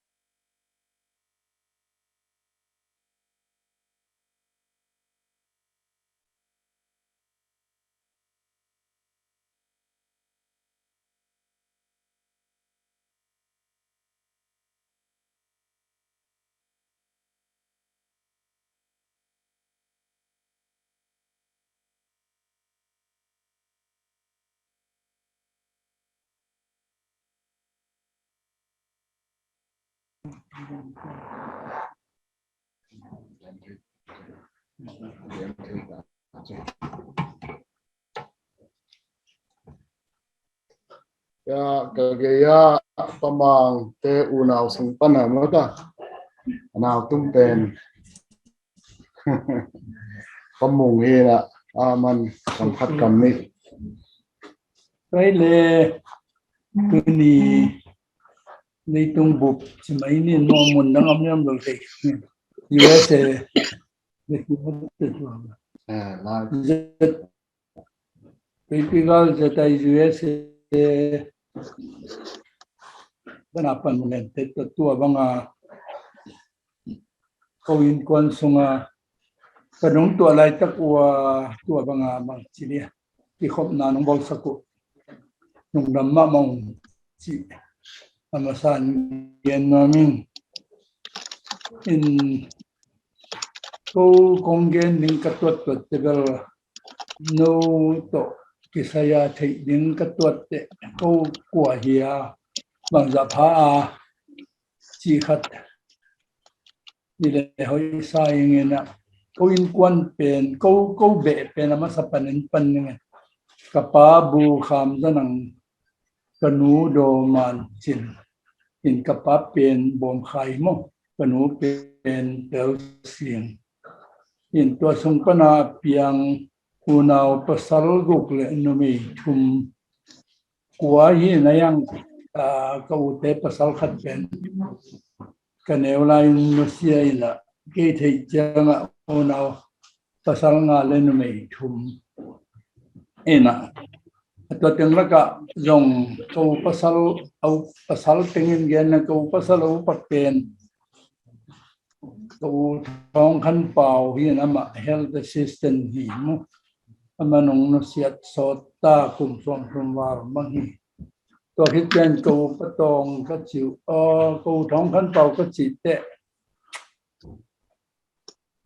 Ya, ka gei-a pamangte unau sung pana mata. A nau tung pen. Pamung hi na, a man kam khat kam nih. Pai le, tuni leitung bup ci mai nin maw, mun dang om niam lo te. U S A. Ah, lai. Pei pi gal za tai U S A. Bana pan mun len te tua banga ko innkuan sunga ka nung tua laitak ua tua banga bang ci nia. Kikhopna nong bawlsak uh. Nong dam mahmah ung ci. A masa in gen nuam ing. In ko kong gen ding ka tuattuat te bel no tawh kisai a theih ding ka tuat te ko kua hi a bangzah pha a ci khat. Hi le hoih sa ing in a, ko innkuan pen, ko, ko beh pen a masa panin pan ning in. Ka pa Bu Kham Za Nang, ka nu Daw Man Cin. In ka pa pen Bawm Khai maw, ka nu pen Tel Sing. In tua sung pana piang unau pasal guk le numei thum. Kua hi na yang, ah, ka ute pasal khat pen ka neu lai in nusia in a, kei theih ciangah unau pasal nga le numei thum. In a, a tua teng lakah zong ka u pasal, a u pasal tengin gen na ka u pasal a u pat pen. Ka u Thawng Khan Pau hi in amah health assistant hi mu. Amah nong nusiat sawt ta kum sawm thum val mang hi. Tua khit ciang ka u Patawng ka ci uh, aw, ka u Thawng Khan Pau ka cih teh.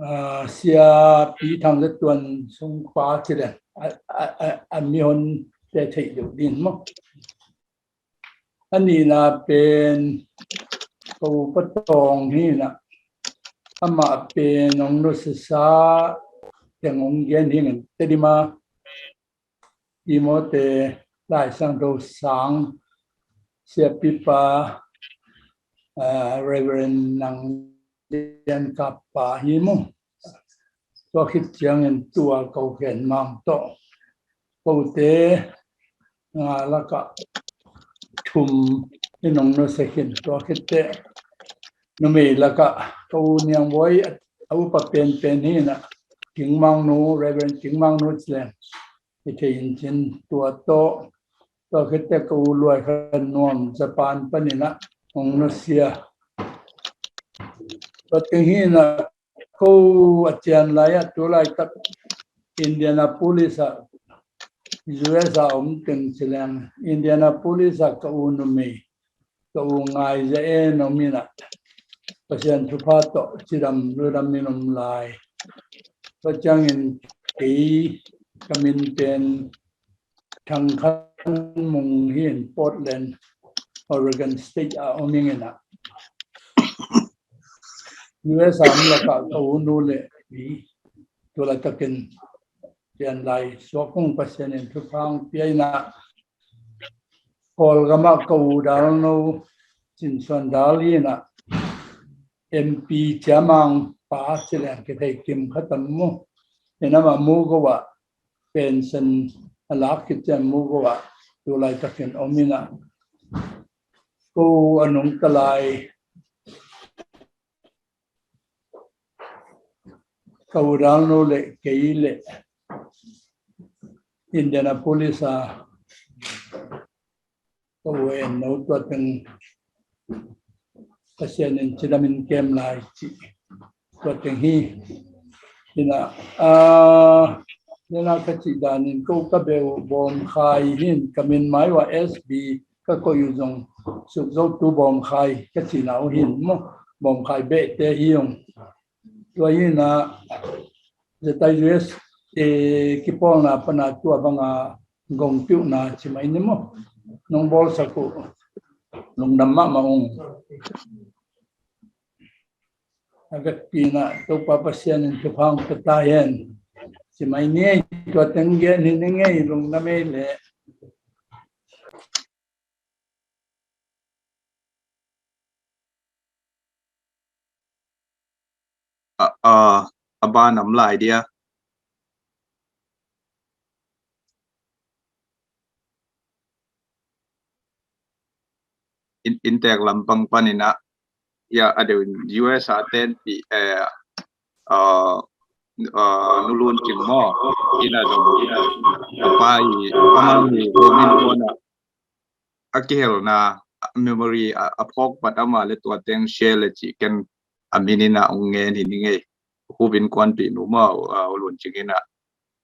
ah, Sia Pi Thang Za Tuan sungpa ci le a, a, a, a mihon te theih deuh ding maw. A nihna pen ka upa Tawng hi na, amah pen hong nusiasa teng hong gen hi in Tedim a Timothy Lai Siangtho sang siapipa, ah, Reverend Nang Lian Kap pa hi mu. Tua khit ciangin tua ko khen mang tawh kote nga lakah thum in hong nusia khin. Tua khit teh numei lakah ka u Niang Bawi a upa penpen hi na, King Mang Nu, Reverend King Mang Nu ci leng i thei in cin. Tua tawh, tua khit teh ka u Luai Khan Nuam Japan panin ah hong nusia. Tua teng hi na ko a cian lai ah tu laitak Indianapolis ah, U S a om teng ci leng Indianapolis ah ka u numei, ka u Ngai Za En om in ah Pasian thupha tawh cidam ludam in om lai. Tua ciangin kei ka min pen Thang Khan Mung hi in Portland, Oregon State a om ing in ah U S a om lakah ka u nu le pi tu laitakin pian lai suak hong Pasian in thupha hong pia in ah Kawlgam ah ka u Dal No Cin Suan Dal hi in ah M P Ciamang pa ci leng kithei kim khat om mu. In amah Mugo ah pension a lak khit ciang Mugo ah tu laitakin om in ah ko a nungta lai ka u Dal No le kei le Indianapolis a ka u En No tua teng Pasian in cidam in kem lai ci tua teng hi. Hi na, ah, hi na ka cih danin ko ka beh uh Bawm Khai hi in ka min mai uh a S B ka koih uh zong Suk Zo Tu Bawm Khai ka cihna uh hi in maw, Bawm Khai behte hi ung. Tua hi na, zetai U S A kipawlna pana tua banga gong piuhna ci mai ni maw, nong bawlsak uh lungdam mahmah ung. A vekpi in ah Topa Pasian in thupha hong pia ta hen ci mai ni. Tua teng gen hi ni ngei, lungdam ei leh. A, a, a ban om lai dia. In, inntek lampang panin ah, ya, a deuh in U S a tenpih, eh, ah, ah, Nu Lun Cing maw, in a zong a pa i, a man hi, ko min ko na a kihelna memory a, a phawk pat ama le tua teng share le cih ken a min in ah hong ngen hi ni ngei. Hupin kuanpih nu maw, a, U Lun Cing in ah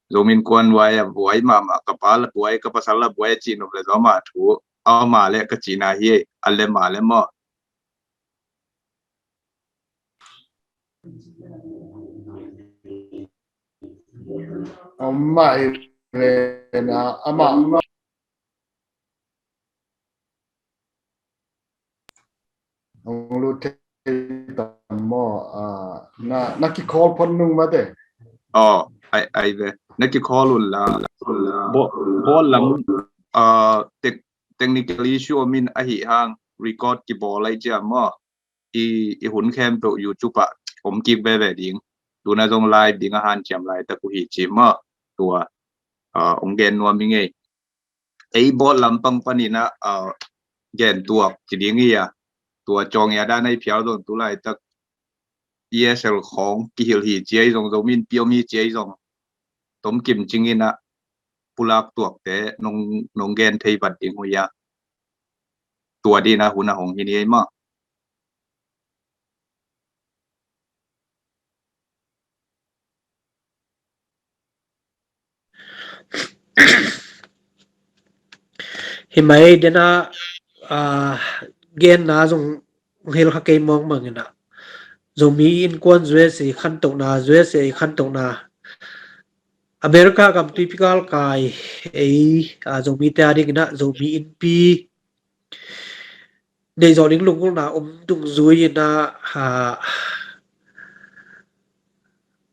Zomi Innkuan buai a buai mahmah, ka pa la buai, ka pasal la buai a cih nop le zaw mah thu a om a le ka cihna hi, a lem a le maw. Om mah hi le na amah Hong lut thei tam maw? Ah, na, na kicall phot nung mate. Oh, ai, ai ve. Na kicall un la. Bo, bo lam, ah, tec-, technical issue om in ahi hang record kibawl lai ciam maw? I, i hun khempeuh YouTube ah om kik veve ding. Tuna zong live ding a hanciam laitak uh hi ci maw? Tua, ah, hong gen nuam i ngei. Ei bawt lampang panin ah, ah, gen tuak ci ding hi a, tua cawng i a dan ei phial zong tu laitak E S L khawng kihilh hi ci ei zong, Zomi Innpi om hi ci ei zong, tomkim cingin ah pulak tuakte nong, nong gen thei vat ding uh hi a, tua ding a hun a hong hi ni ei maw. Hi mai dena, ah, genna zong hil kha kei mawngmawng ina. Zomi innkuan, USA khantona, USA khantona, America gam tuipi galkai ei, a, Zomite a dingin ah Zomi innpi neih zawh ding lunggulhna om dungzui in ah, a,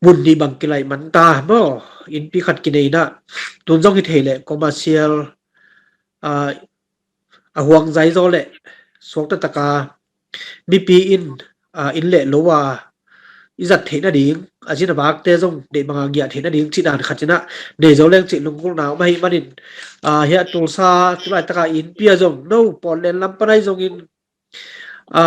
mun nih bang kilaih man ta maw? Innpi khat kinei in ah, tun zong hi thei leh commercial, a, a huang zai zaw leh suakta taka mipi in, a, inn le lo a i zat theih nading, a zin a vakte zong deih banga giah theih nading cih dan khat in ah nei zo leng cih lunggulhna om ahih manin, a, hiah Tulsa tu laitaka innpi ah zong no Portland lam pan ahi zongin, a,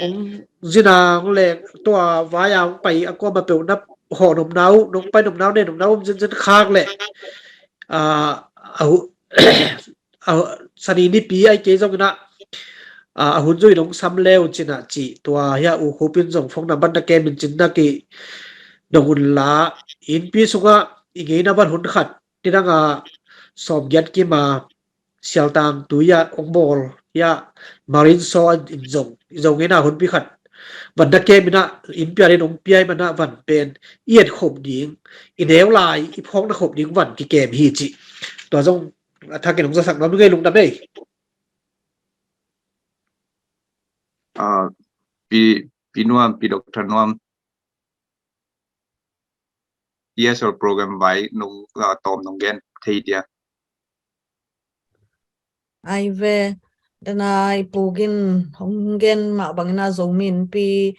hong zin a hong leng tua vai a hong pai a kuama peuh na hawh nopna uh, nong pai nopna uh, ne nopna uh om zenzen khak leh, a, a hu- a, Sani nipi ahi kei zongin ah, a, a hun zui nong sam le uh cin ah cih tua hiah U Khup in zong phone number na kem in cin na ki dong un la, innpi sungah i ngeina vat hun khat nidang a sawmgiat kim a sialtang tui ah hong bawl hiah Marine Saw in zong i Zo ngeina hunpi khat van na kem in ah innpi a ding hong pia ahih man ah van pen i et khop ding, i neu lai i phawkna khop ding van kikem hi cih. Tua zong a thakin hong zasak nuam ngei, lungdam ei. Ah, pi, pi Nuam, pi Doctor Nuam, E S L program vai nong, ah, tawm nong gen thei dia. Ai ve, dana i pugin hong gen mah bangin a Zomi innpi,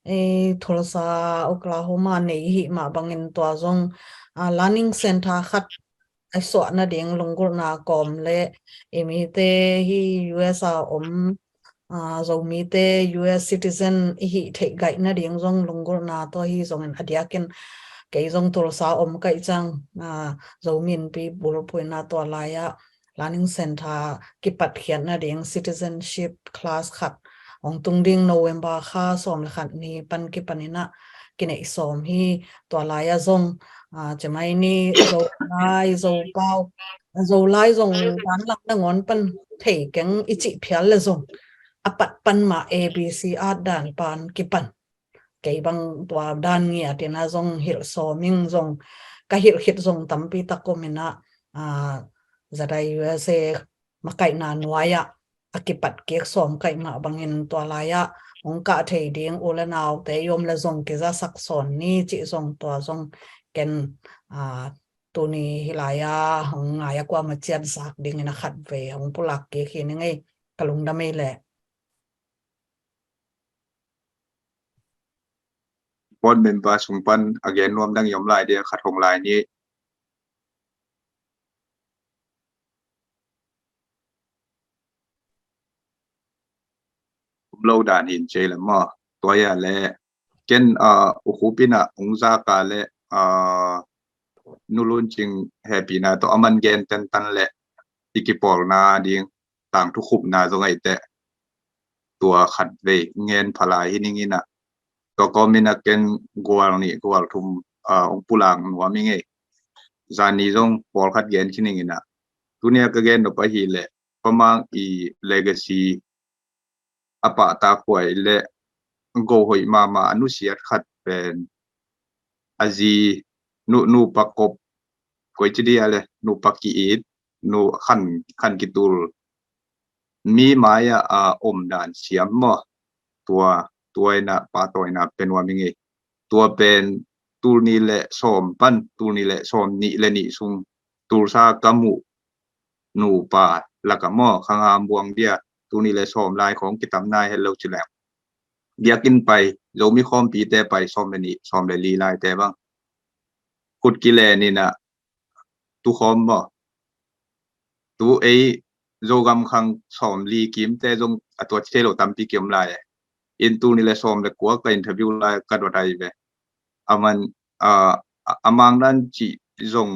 eh, Tulsa, Oklahoma nei hih mah bangin tua zong, ah, learning center khat a suah nading lunggulhna kawm le i mite hi U S a om, ah, Zomite U S citizen i hih theih gaih nading zong lunggulhna tua hi zongin a diakin kei zong Tulsa om kaih ciang, ah, Zomi innpi bulphuhna tua lai-ah learning center kipatkhiat nading citizenship class khat hong tung ding November kha sawm le khat ni pan kipan in ah kineih sawm hi. Tua lai-ah zong, ah, cemai ni Zolai, Zopau, Zolai zong dan lang nangawn pan thei keng i cih phial le zong a pat pan mah A B C at dan pan kipan kei bang tua dan ngiat in ah zong hilh sawm ing, zong ka hilh khit zong tampi tak om in ah, ah, Za Dai U S A makaihna nuai-ah a kipat kik sawm kaih mah bangin tua lai-ah hong kah thei ding u le naute i om le zong kizasak sawn ni cih zong tua zong ken, ah, tuni hih lai-ah hong ngai a kuamah ciat zak dingin a khatvei hong pulak kik hi ning ei, ka lungdam ei leh. Board member sung pan a gen nuam dang i om lai dia, khat hong lai ni. Um lo dan hin cei le maw. Tua ia le ken, ah, U Khup in ah hong zak a le, ah, Nu Lun Cing hehpihna tawh a man gen tentan le i kipawlna ding tangthu khupna zong ahi teh tua khatvei ngen pha lai hi ning in ah. Tua kawm in ah ken gual nih gual thum, ah, hong pulak nuam ing ei. Zani zong pawlkhat gen khin ning in ah. Tuni a ka gen nop ahih leh Pa Mang i legacy a pahtak huai le go hoih mahmah a nusiat khat pen a zi nu, nupa kop, koi ci dia le nupa ki-it, nu khan, khan kitul mi mai-ah a om dan siam maw. Tua, tua in ah pahtawina pe nuam ing ei. Tua pen tul nih le sawm pan tul nih le sawm nih le nih sung Tulsa ka muh nupa laka maw, khang ham buang dia, tul nih le sawm lai khawng kitam nai het lo ci leng. Biakinn pai, Zomi khawmpite pai, sawm le nih, sawm le li laite bang khut kilen in ah tukhawm maw. Tu ei Zogam khang sawm li kimte zong a tua ci thei lo tampi kiom lai. In tul nih le sawm le kua ka interview lai ka dot ai ve. A man, a, a, a mang dan ci zong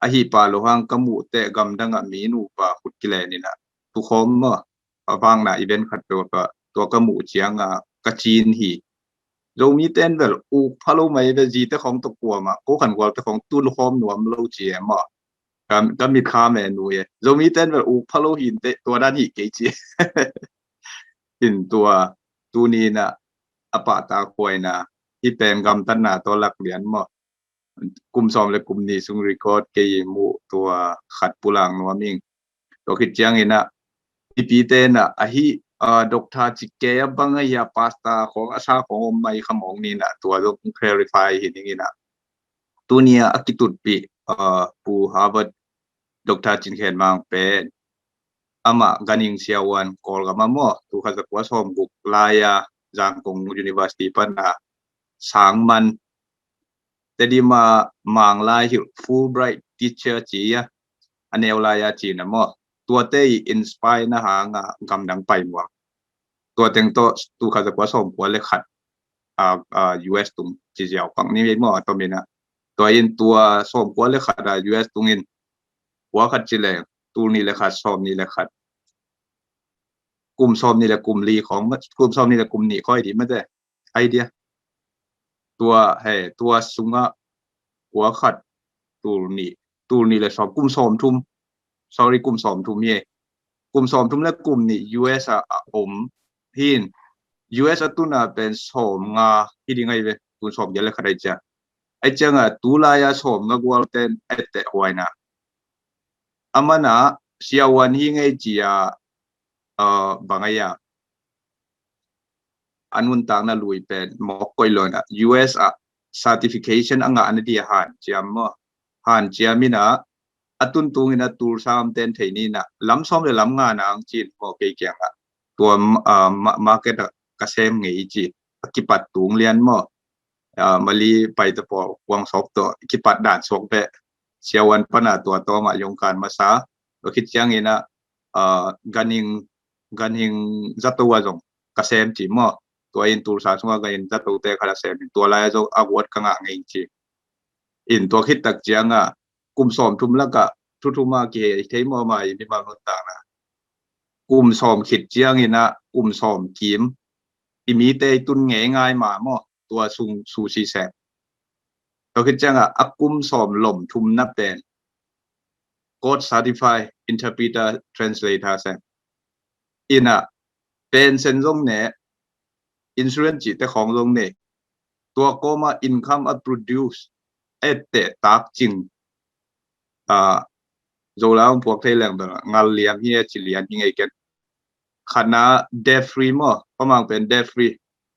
ahi pa lo hang ka muh teh gamdang ah mi nupa khut kilen in ah tukhawm maw. A vangna event khat peuh ka, tua ka muh ciang a ka cin hi. Zomi ten vel uk pha lo mai ve, zite khawng tawh kuamah ko khan gualte khawng tun khawm nuam lo ci e maw. Ka, ka mit kha me nu e. Zomi ten vel uk pha lo hin te tua dan hi kei ci. In tua tuni in ah a pahtak huaina, hih pen gamtatna tawh lak lian maw. Kum sawm le kum nih sung record kei i muh tua khat pulang nuam ing. Tua khit ciangin ah, mipite in ah, ahi, ah, doctor ci kei a bang ahi a pastor khawng a sa khawng om mai kha mawk ni in ah, tua zong clarify hi ning in ah. Tuni a a kitutpih, ah, Pu Harvard, Doctor Cin Khen Mang pen, amah ganhing siavuan Kawlgam ah maw, tul khat za kua sawm guk lai-a Zangkong University pan a sang man, Tedim a Mang lai hilh Fulbright teacher ci a, a neu lai-a ci na maw. Tuate i inspire na hang a gamdang pai muang. Tua teng tawh tul khat za kua sawm kua le khat, a, a, U S tung ci ziau pak ni maw, a tom in ah. Tua in tua sawm kua le khat a U S tung in, kua khat ci leng, tul nih le khat, sawm nih le khat, kum sawm nih le kum li khawng, kum sawm nih le kum nih khawng hi di mate. Idea. Tua, he, tua sungah kua khat, tul nih, tul nih le sawm, kum sawm thum. Sorry, kum sawm thum hi. Kum sawm thum le kum nih U S a, a om hi in. U S a tun a pen sawm nga hi ding ahi ve, tun sawm giat le khat ahi ciang. Ahi ciang a, tu lai-a sawm nga gual ten a etteh huaina. Aman ah siavuan hi ngei ci a, uh, bang ahi a, a nuntakna lui pen mawk koih lo in ah, U S a certification a ngah na di a hanciam maw. Hanciam in ah, a tuntung in a tul sam ten thei ni in ah, lam sawm le lam nga nang ci in maw kei kiang ah. Tua, ah, ma-, market ah ka sem ngei ci. A kipat tung lian maw. Ah, Mali pai ta pawl kuang sawk tawh, kipat dan suak beh. Siavuan pan a tua tawm a yong kan masa. Tua khit ciangin ah, ah, ganhing, ganhing zato a zong ka sem ci maw. Tua in tulsa sungah ganhing zato te khat a sem in tua lai a zong award ka ngah ngei ci. In tua khit tak ciang a, kum sawm thum lak ah, thu thum a kihei thei maw mai mimal nuntakna. Kum sawm khit ciangin ah, kum sawm kim, i mite i tun ngei ngai ma maw, tua sung susi sem. Tua khit ciang a, a kum sawm lom thum na pen, court certified interpreter translator sem. In ah, pension zong ne, insurance cihte khawng zong ne, tua kawm a income a produce, a etteh tak cing, ah, Zola hong puak thei leng bel, ngal liam hi a ci lian hi ngei ken. Khatna debt free maw, Pa Mang pen debt free.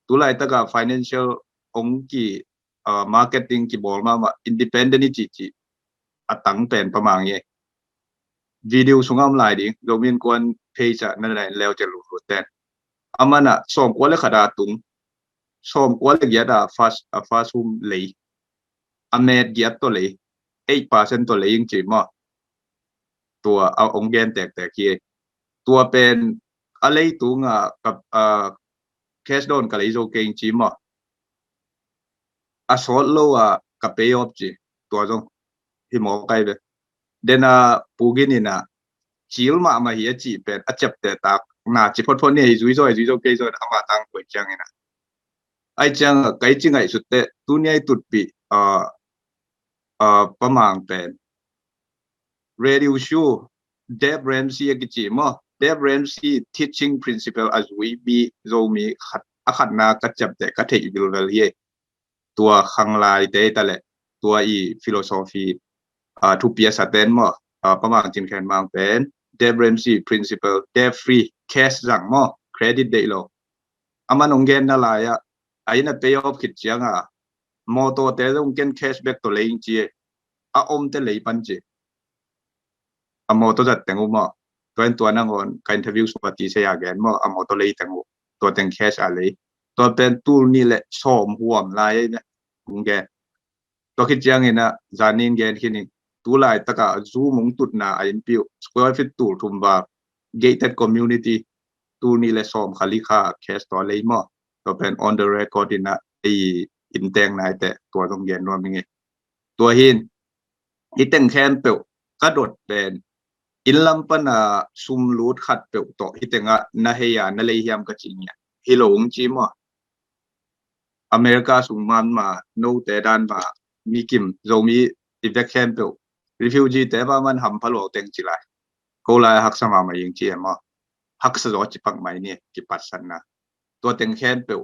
Tu laitak a financial hong ki, ah, marketing kibawl mahmah, independent i cihcih a tang pen Pa Mang hi. Video sungah om lai ding, Zomi Innkuan page ah na leu ciang lutlut ten. Aman ah sawm kua le khat a tung, sawm kua le giat a first, a first home lei, a met giat tawh lei, eight percent tawh lei ing ci maw. Tua a hong gen tektek hi. Tua pen a leitung a ka, a, cash dawn ka lei zo kei ing ci maw. A sawt lo a ka pay off ci, tua zong hi mawk ai ve. Den a Pu Gin in a, cil mahmah hi a cih pen a ciapteh tak na ci photphot ni, hi zui zaw, hi zui zaw kei zaw, ama tang kuai ciangin a. Ai ciang a, kai ci ngaihsut teh, tuni a i tutpih, a, a, Pa Mang pen Radio Show, Dave Ramsey a kici maw, Dave Ramsey teaching principle a zui mi Zomi khat, a khatna ka ciapteh ka theih vilvel hi. Tua khanglaite ta leh, tua i philosophy, ah, thupi a sa ten maw, ah, Pa Mang Cin Khen Mang pen, Dave Ramsey principle, debt free, cash zang maw, credit deih lo. Aman hong genna lai-ah, a inn a pay off khit ciang a, mawtawte zong ken cashback tawh lei ing ci, a omte lei pan ci. A mawtaw zat teng uh maw. Tua in tua nangawn ka interview sung a ti sei a gen maw, a mawtaw lei teng uh. Tua teng cash a lei. Tua pen tul nih le sawm huam lai ei ve. Hong gen. Tua khit ciangin a, zanin gen khin in, tu laitak a Zoom hong tutna a innpi uh, square feet tul thum val, gated community, tul nih le sawm kha li kha cash tawh lei maw. Tua pen on the record in a, ei inn teng nai teh, tua zong gen nuam ing e. Tua hin, hih teng khempeuh ka dot pen, inn lam pan a sum lut khatpeuh tawh hih teng ah na hei a, na lei hiam ka cih ngiat. Hi lo ung ci maw. America sung man ma, note dan ma, mi kim, Zomi i vek khempeuh, refugee te va man hampha luau teng ci lai. Ko lai haksa mahmah ing ci e maw. Haksa zaw ci pak mai ni, kipatsanna. Tua teng khempeuh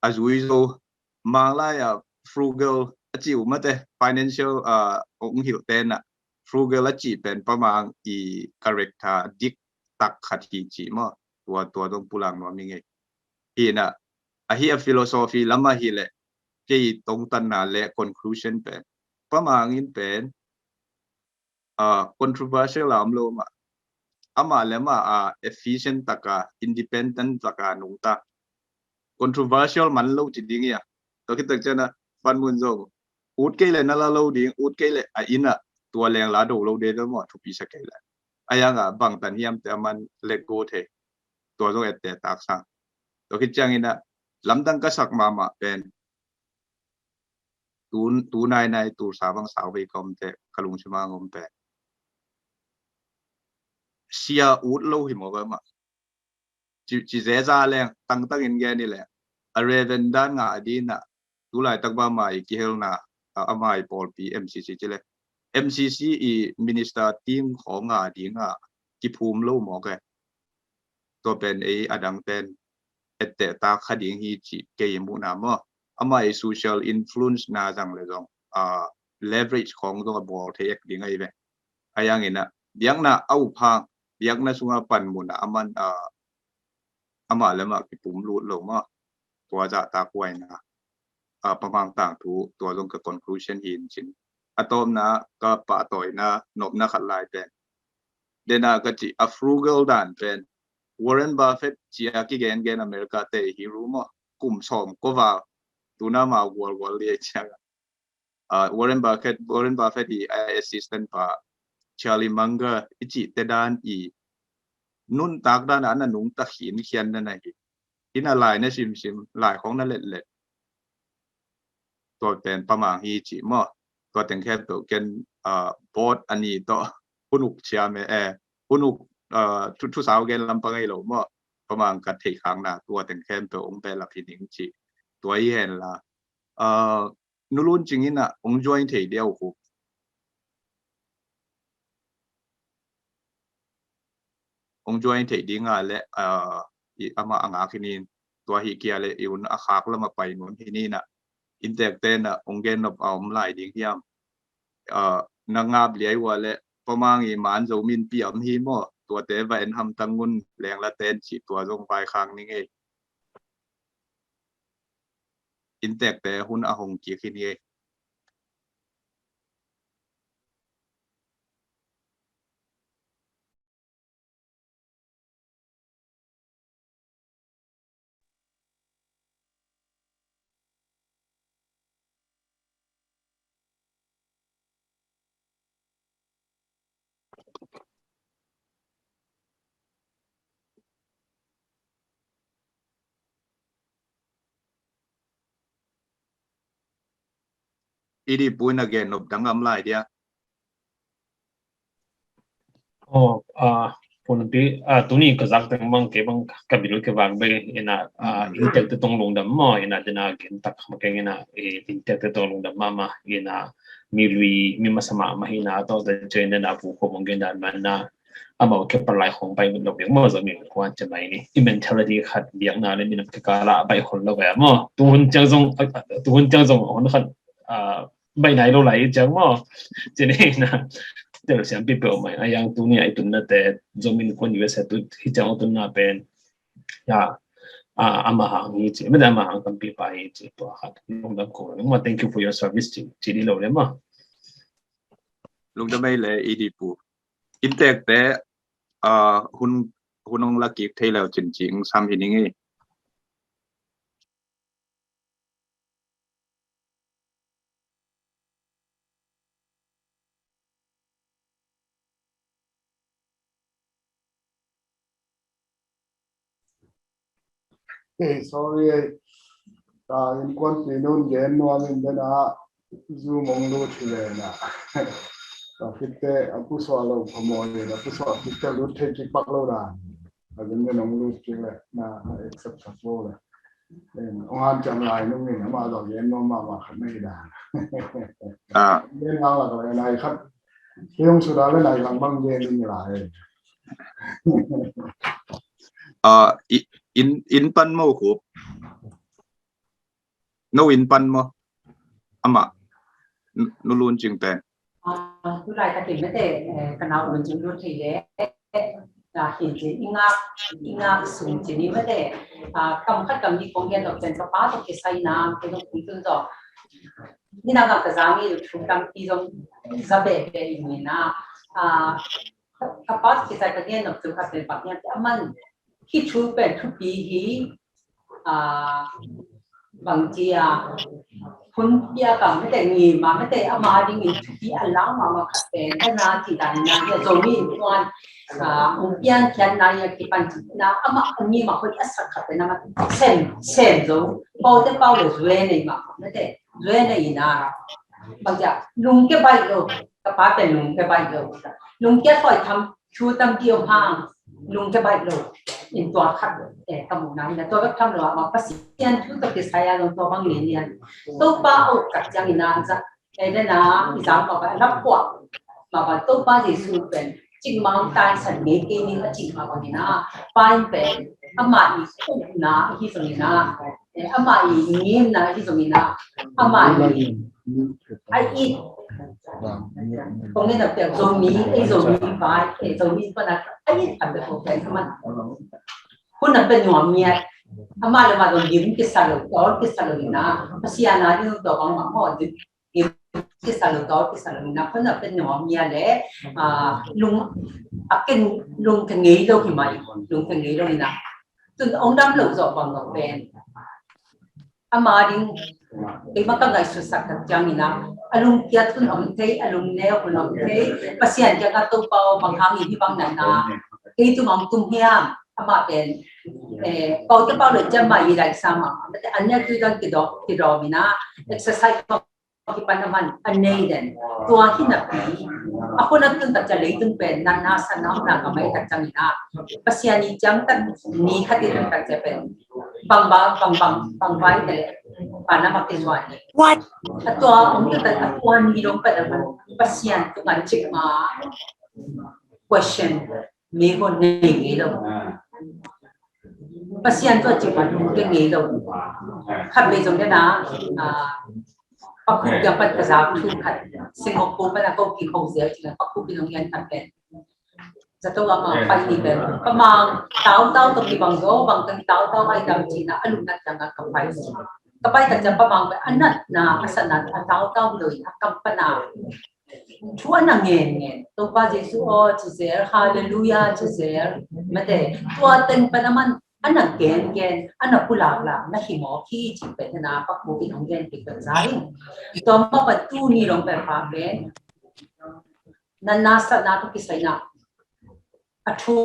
a zui zo. Mang lai a frugal a ci uh mate, financial a ong hilh tenah frugal a ci pen Pa Mang i character dik tak khat hi ci maw. Tua tua zong pulak nuam hi ngei. Hinah ahi a philosophy lamah hileh kei tongtanna le conclusion pen Pa Mang in pen a controversial a om lo mah. Amah le amah a efficient taka, independent taka nungta. Controversial man lo ci ding ia. Tua khit tak ciana panmun zong ut kei le na la lo ding, ut kei le a ina tua leng la do lo de maw, thupi sa kei le. A yanga bangtan hiam te a man let go thei. Tua zong ette tak sang. Tua khit ciangina lamdang ka sak mahmah pen tu, tu nainai tulsa bang sau vei ka om te ka lungsim a om pen sia ut lo hi maw ba mah. Ci, ci zeza leng tangtang in gen i leng a reven dan nga a dina tulai tak ba mai kihelna a, a mai pawlpi M C C ci le M C C i minister team khawng nga dinga kiphum lo maw ke. Tua pen ei a dangten etteh tak kha ding hi ci kei i muhna maw. Amah i social influence na zang le zong a leverage khawng zong a bawl thei ek ding ahi ve. A yangina biakna a uphang biakna sunga panmuna a man a amah le amah kipum lut lo maw. Tua zahtak huaina a Pa Mang tangthu tua zong ka conclusion hi in cin. A tawpna ka pahtawina nopna khat lai pen dena ka ci a frugal dan pen Warren Buffett cia kigengen America te hi ru maw. Kum sawm kova tuna ma gualgual lia ciang a Warren Buffett, Warren Buffett i a assistant pa Charlie Munger i cih te dan i nuntak dan a na nungta khin khian na na hi. Ina lai na simsim lai khong na letlet. Tua pen Pa Mang hi ci maw. Tua teng khempeuh ken board a ni tawh hunuk ciam e, hunuk thu, thusau gen lam pang ei lo maw. Pa Mang ka theih khakna tua teng khempeuh ong behlap hi ding ci. Tua hi hen la. Nulun cingin ah ong join thei dia uh khu. Ong join thei dinga le amah a ngak hinin tua hi kia le i un a khak lama pai nun hinin ah inntek ten ah ong gen nop a om lai ding hiam? Na ngap liai ua le Pa Mang i man zo min pi am hi maw? Tuate va en hamtang un leng la ten ci tua zong vai khang ni ngei. Inntekte hun a hong kik hi ni ei. I di pui na gen nop dang am lai dia. Oh, ah, pun pi, ah, tuni ka zak teng bang ke bang ka bil ke bang be ina, ah, inntek te tong lungdam maw ina dena gen tak ma keng ina inntek te tong lungdam mama ina mi lui mi masa mama ina to te chen ina pu ko mong gen dan man na amau ke palai khong pai lo biak maw zo mi kuan che mai ni i mentality khat biak na le mi nam ke kala bai hol lo ba maw tu hun chang zong tu hun chang zong hon khat, ah, bai nai lo lai ciang maw. Cini na tel siam pi pe mai a yang tuni ai tun na te zomin kon U S A tu hi ciang tun na pen ya a ama hang hi ci meda ama hang kan pi pa hi ci tua khat lungdam ko ma thank you for your service ci ci di lo le ma. Lungdam ei le i di pu. Inntek te a hun hun ong la kik thei lo cin ci ong sam hi ni ngei. Sorry, ta in kuan pi nun gen nuam in den a zu mong lut hi le na. Ta fitte a pu so lo pha mo le na pu so fitte lut thei ki pak lo na. A den den ong lut ki le na accept sa lo le. Ong han ciam lai nung in ama zong gen nuam mahmah khat na hi dan. Gen nang lak le nai khat. Kei ong suda le nai khat bang gen in lai. In, in pan mo khup. No inn pan maw? Amah, Nu Lun Cing pen. Tulai takin mete, ka nau Lun Cing lut thei le, hin cin i ngak, i ngak sung cin i mete, kam khat kam ni kong gen lo pen ka pa tawh kisai na, ka zong pui tun tawh. Ni na ka zang i thu tampi zong za bebe i ni na. Ka pa tawh kisai ka gen lo thu ka pen bak nian te aman. Hi thu pen thupi hi, bangci a hun pia ka mete ngi ma mete ama dingin thupi a lau ma ma khat pen ka na ci dan na ya Zomi in tuan ung pian kian na ya kipan ci na ama ngi ma hoi a sak khat pen ama sem sem zo pau te pau le zue nei ma mete zue nei na bangci a lung ke bai lo ka pa pen lung ke bai lo lung ke hoi tham Thu tampi om hang lungke baih lo in tua khat ka muhna hi na tua bek tham lo ah Pasian thu tawh kisai a zong tua bang lian lian Topa a uk tak ciangin a za ei dena i zang mah bang a lap puah mah bang Topa Jesu pen cikmang taisan ngei kei ning a cih mah bangin a pain pen amah i ukna ahi zongin a amah i ngimna ahi zongin a amah i a it kong ngen a pek Zomi ei Zomi vai ei Zomi pana a it a pek kong pek man hun a pek nuam ngiat amah le mah zong lim kisa lo tawh kisa lo ina Pasian a ding tawh bang mah maw lim kisa lo tawh kisa lo ina hun a pek nuam ngiat le lung a ken lung ka ngei lo hi mai lung ka ngei lo ina tun ong dam lo zawh bang lo pen ama ding keima ka ngaihsutsak tak ciangin a a lungkiat hun om thei a lungneu hun om thei Pasian kiang a Topa aw bang hangin hi bang natna kei tung om tung hiam amah pen Paute pau le ciam mah i laisa mah mate an nia tui dang kidawm kidawm ina exercise kipan a man a nei den tua hi napi a hun a tun tak cia leitung pen natna satna omna ka mai tak ciangin a Pasian i ciang tak ni khat i tun tak cia pen bang ba bang bang bang vai te le pa na mak te zuan ni a tua om tu tak a tua ni dong pen a man Pasian tu ngan cik ma question mi ko nei ngei lo Pasian tua cik ma lungke ngei lo khat vei zong dena pakhu kiang pat ka zak thu khat Singapore pat a ko ki khong zel cik pakhu ki zong yan khat pen zato a ma pai ni pen pa mang tau tau to ki bang zo bang kan tau tau ai dam cina a lung nat dang a ka pai ka pai ka jam pa mang pen a natna a sanat a tau tau lo in a kam pana thu a na ngen ngen Topa Jesu aw ci zel Halleluia ci zel mate tua teng pan a man a na gen gen a na pulak lak na hi mawk hi ci pen na pakhu in hong gen kik pen za in tua ma pan tu ni long pen pa pen natna satna tawh kisai na a thu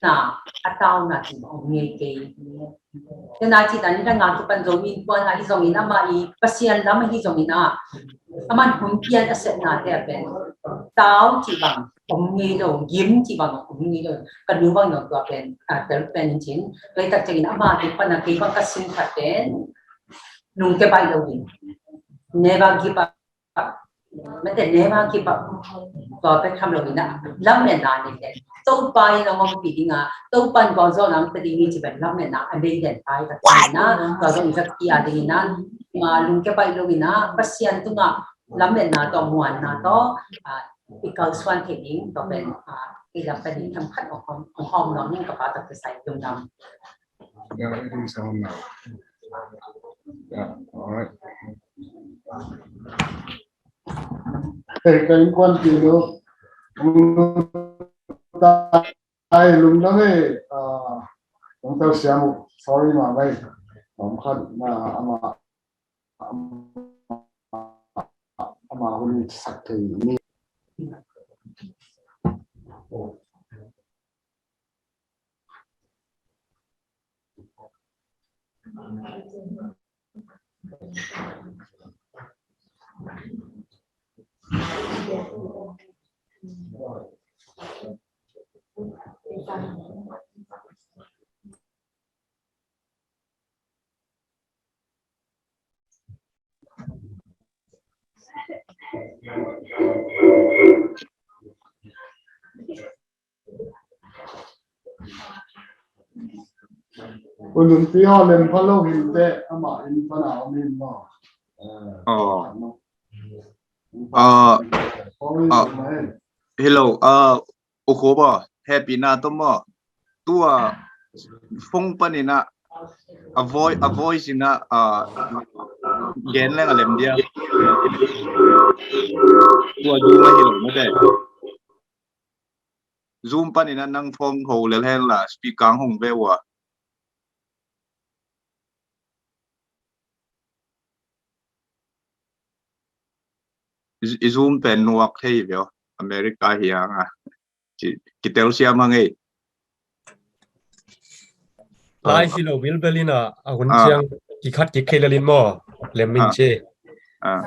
na a tauna cih om ngei kei. Tena cih dan in a ngak kipan zongin puan ahi zongin amah i Pasian lam ahi zongin a aman hun pian a sepnate a pen tau cih bang om ngei lo gim cih bang om ngei lo ka nu bang lo tua pen a tel pen in cin tua i tak ciangin amah kei pan a kei bang ka sin khat pen lungke baih lo gim. Never give up mate nema kipa tua pek tham lo ina lam en na ni te Topa in a ngom pi dinga Topa in ko zo nam te ding ni ci ben lam en na a nei den tai ta ina tua zo in zak ti a ding ina ma lungke pai lo ina Pasian tunga lam en na to muan na to i kal suan thei ding to ben i lam pen in tham khat ong hom ong hom lo ning ka pa ta ke sai tum dam. Yeah, it is on now. Yeah, all right. Hey, ka innkuan pi nu. Ai lungdam e. Lungdam siam uh. Sorry ma mai. Om khat na ama ama hun sak thei ni. Hun hun pi aw, lem pha lo hin te, ama in pana om hin maw. Eh, oh. Anu. Ah, ah, hello, ah, U Khup aw, hehpihna tawh maw. Tua phone panin ah, a voi, a voice in ah, ah, gen leng a lem dia. Tua Zoom ahi lo mate. Zoom panin ah nang phone ho lel hen la, speaker hong ve ua. I, i Zoom pen nuak thei ve aw. America hi ang a. Ki, kitel siam hang ei. Lai hi lo bilbel in a, a hun ciang kikhat kik kei lel in maw. Lem in ci. Ah.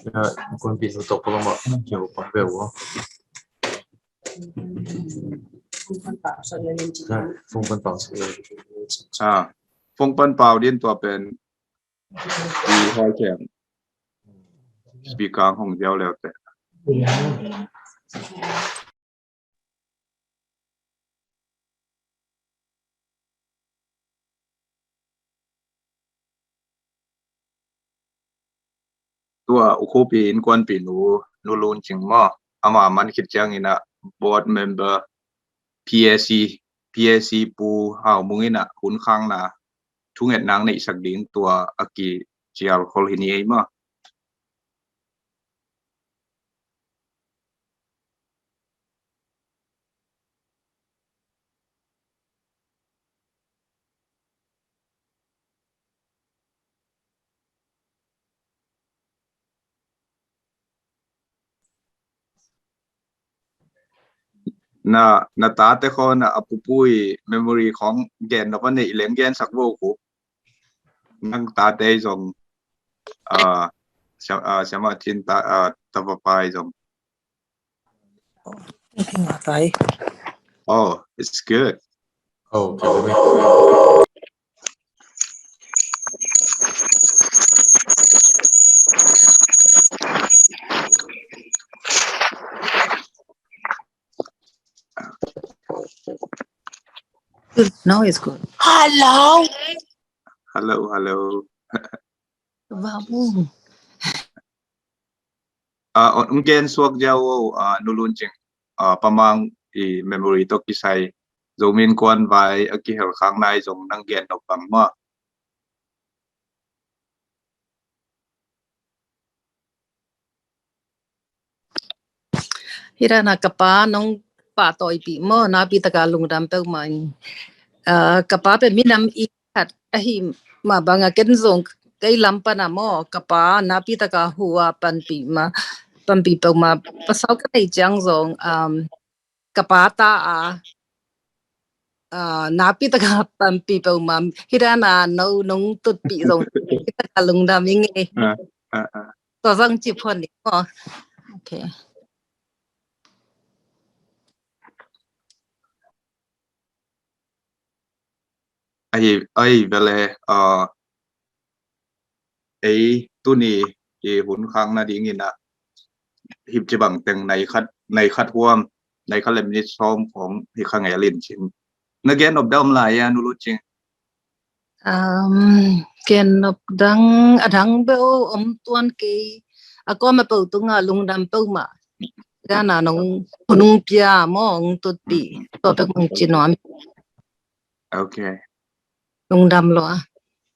Ya, kuan pi nu tok pala ma, kio pan ve ua. Ya, phone pan pau. Ah, phone pan pau din tua pen. Di hoi keng. Speaker hong diau leu te. Tua U Khup i innkuanpih nu, Nu Lun Cing maw. Ama man khit ciangin ah board member P A C, P A C Pu Hau Mung in ah hun khakna thungetna neihsak ding tua a kicial khol hi ni ei maw. Na, na tate khawng a pupu i memory khawng gen nop a neih leng gensak vo uh. Nang tate zong, ah, siam, ah, siamah cin ta, ah, tapa pa zong. Oh, it's good. Oh, okay. Good. Now it's good. Hello. Hello, hello. Babu. Ah, ong gen suak ziau, ah, Nu Lun Cing, ah, pamang i memory tawh kisai Zomi Innkuan vai a kihel khak nai zong nang gen nop bang maw. Hi dan a ka pa nong pahtawipih maw, nakpi taka lungdam peuhmah ing. Ah, ka pa pen minam it khat ahi mah bang a ken zong kei lam pan a maw, ka pa nakpi taka hu a panpih mah, panpih peuhmah. Pasal ka neih ciang zong, um, ka pa ta a, ah, nakpi taka panpih peuhmah. Hi dan a no nong tutpih zong nakpi taka lungdam ing e. Ah, ah, ah. Tua zong ci phot ni maw. Okay. Ahi, ahi vele, ah, ei tuni i hun khak nadingin ah hip ci bang teng nai khat, nai khat huam, nai khat le minit sawm khawng hi kha ngel in cin. Na gen nop dang om lai a, Nu Lun Cing? Um, gen nop dang, a dang beuh om tuan kei, a kuamah peuh tungah lungdam peuhmah. Dan a nong, nong pia maw, nong tutpih, tua bek nong ci nuam. Okay. Lungdam lua.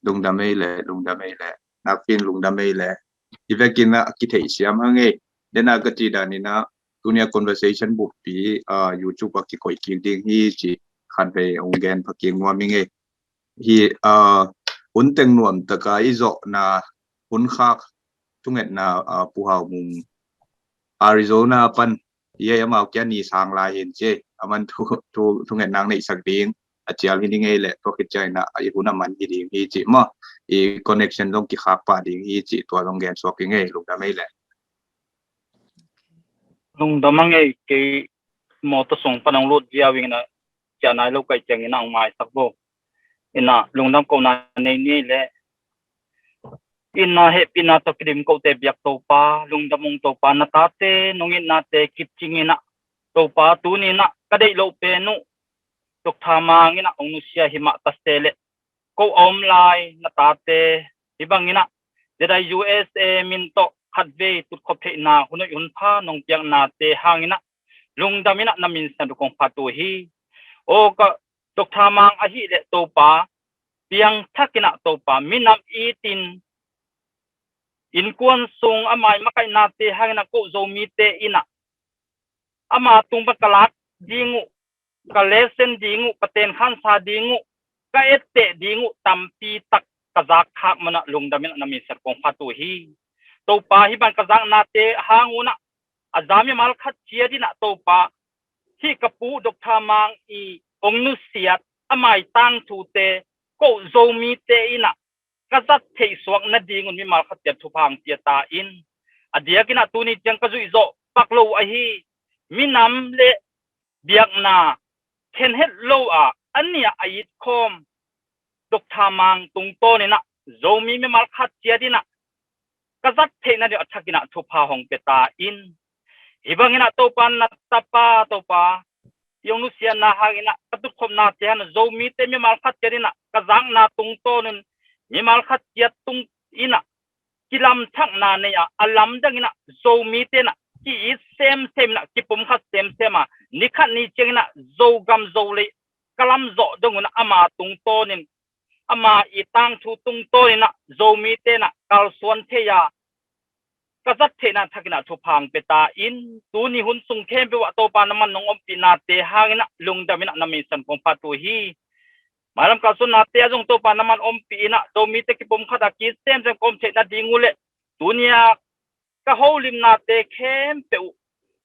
Lungdam ei le, lungdam ei le. Nakpi in lungdam ei le. I vekin ah kitheih siam hang ei. Den a ka ci dan in ah, tuni a conversation buppi, ah, YouTube a kikoih kik ding hi ci khatvei ong gen pha kik nuam ing ei. Hi, ah, hun teng nuam taka i zawhna hun khak thungetna, ah, Pu Hau Mung Arizona pan i ei amau kia ni sang lai hin ci. Aman thu, thu, thungetna neihsak ding a cial hi ning ei le, tua khit ciangin ah i hun a man hi ding hi ci maw. I connection zong kikhak pah ding hi ci, tua zong gen suak ing ei, lungdam ei le. Lungdam ing ei, kei mawtaw sung pan ong lut ziau ing in ah, ciah nai lo ka hih ciangin ah ong maisak vo. In ah lungdam kohna nei ni ei le. itna hehpihna tawh kidim kote biak Topa, lungdam ung Topa, na tate nong itnate kicing in ah Topa, tuni in ah ka deih loh pen uh Doctor Mang in ah hong nusia hi mah ta se leh, ko a om lai na tate hih bangin ah Jedi U S A min tawh khatvei tutkhop theihna hun hoih hun pha nong piaknate hangin ah lungdam in ah na min siangtho kong phat uh hi. Aw ka Doctor Mang ahih leh Topa, piangthak in ah Topa, minam itin innkuan sung ama i makaihnate hangin ah ko Zomite in ah ama tung pan ka lak ding uh, ka lesson ding uh, ka tenkhansa ding uh, ka etteh ding uh tampi tak ka zak khak man ah lungdam in ah na min siangtho kong phat uh hi. Topa, hih bang ka zaknate hang un ah a za mimal khat ciat in ah Topa, hih ka pu Doctor Mang i hong nusiat ama i tangthute ko Zomite in ah ka zat theih suak nadingun mimal khat ciat thupha hong pia ta in. A diakin ah tuni ciang ka zuih zawh pak lo ahi minam le biakna khen het lo a, a nih a it khawm Doctor Mang tungtawn in ah Zomi mimal khat ciat in ah ka zat theih nading a thak in ah thupha hong pia ta in. Hih bangin ah Topa, na tapa Topa, i hong nusiatna hangin ah ka tutkhopnate hang Zomite mimal khat ciat in ah ka zakna tungtawn un mimal khat ciat tung in ah kilamthakna nei a, a lamdang in ah Zomite in ah ki-it semsem in ah kipumkhat semsem a, ni khat ni ciangin ah Zogam Zolei ka lamzawh dong un ah ama tungtawn in, ama i tangthu tungtawn in ah Zomite in ah kalsuan thei a, ka zat theihna thak in ah thupha hong pia ta in. Tuni hun sung khempeuh ah Topa, na man nong ompihnate hangin ah lungdam in ah na min siangtho kong phat uh hi. Mailam kalsuannate ah zong Topa, na man ompih in ah Zomite kipumkhat a ki-it semsem ka om theih nading uh leh, tuni a ka holimnate khempeuh uh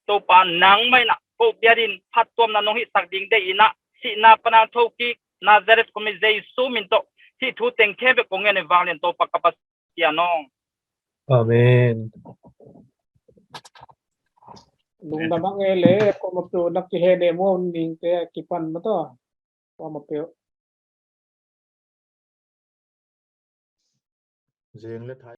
Topa, nangmah in ah ko biakinn phattuamna nong hihsak ding deih in ah, sihna pan a thokik Nazareth khuami Jesu min tawh hih thu teng khempeuh kong ngen hi, vanglian Topa ka Pasian aw. Amen. Lungdam a ngei le, kuamah peuh na kihen e maw, ningte a kipan mah tawh. Kuamah peuh. Zing le Thai.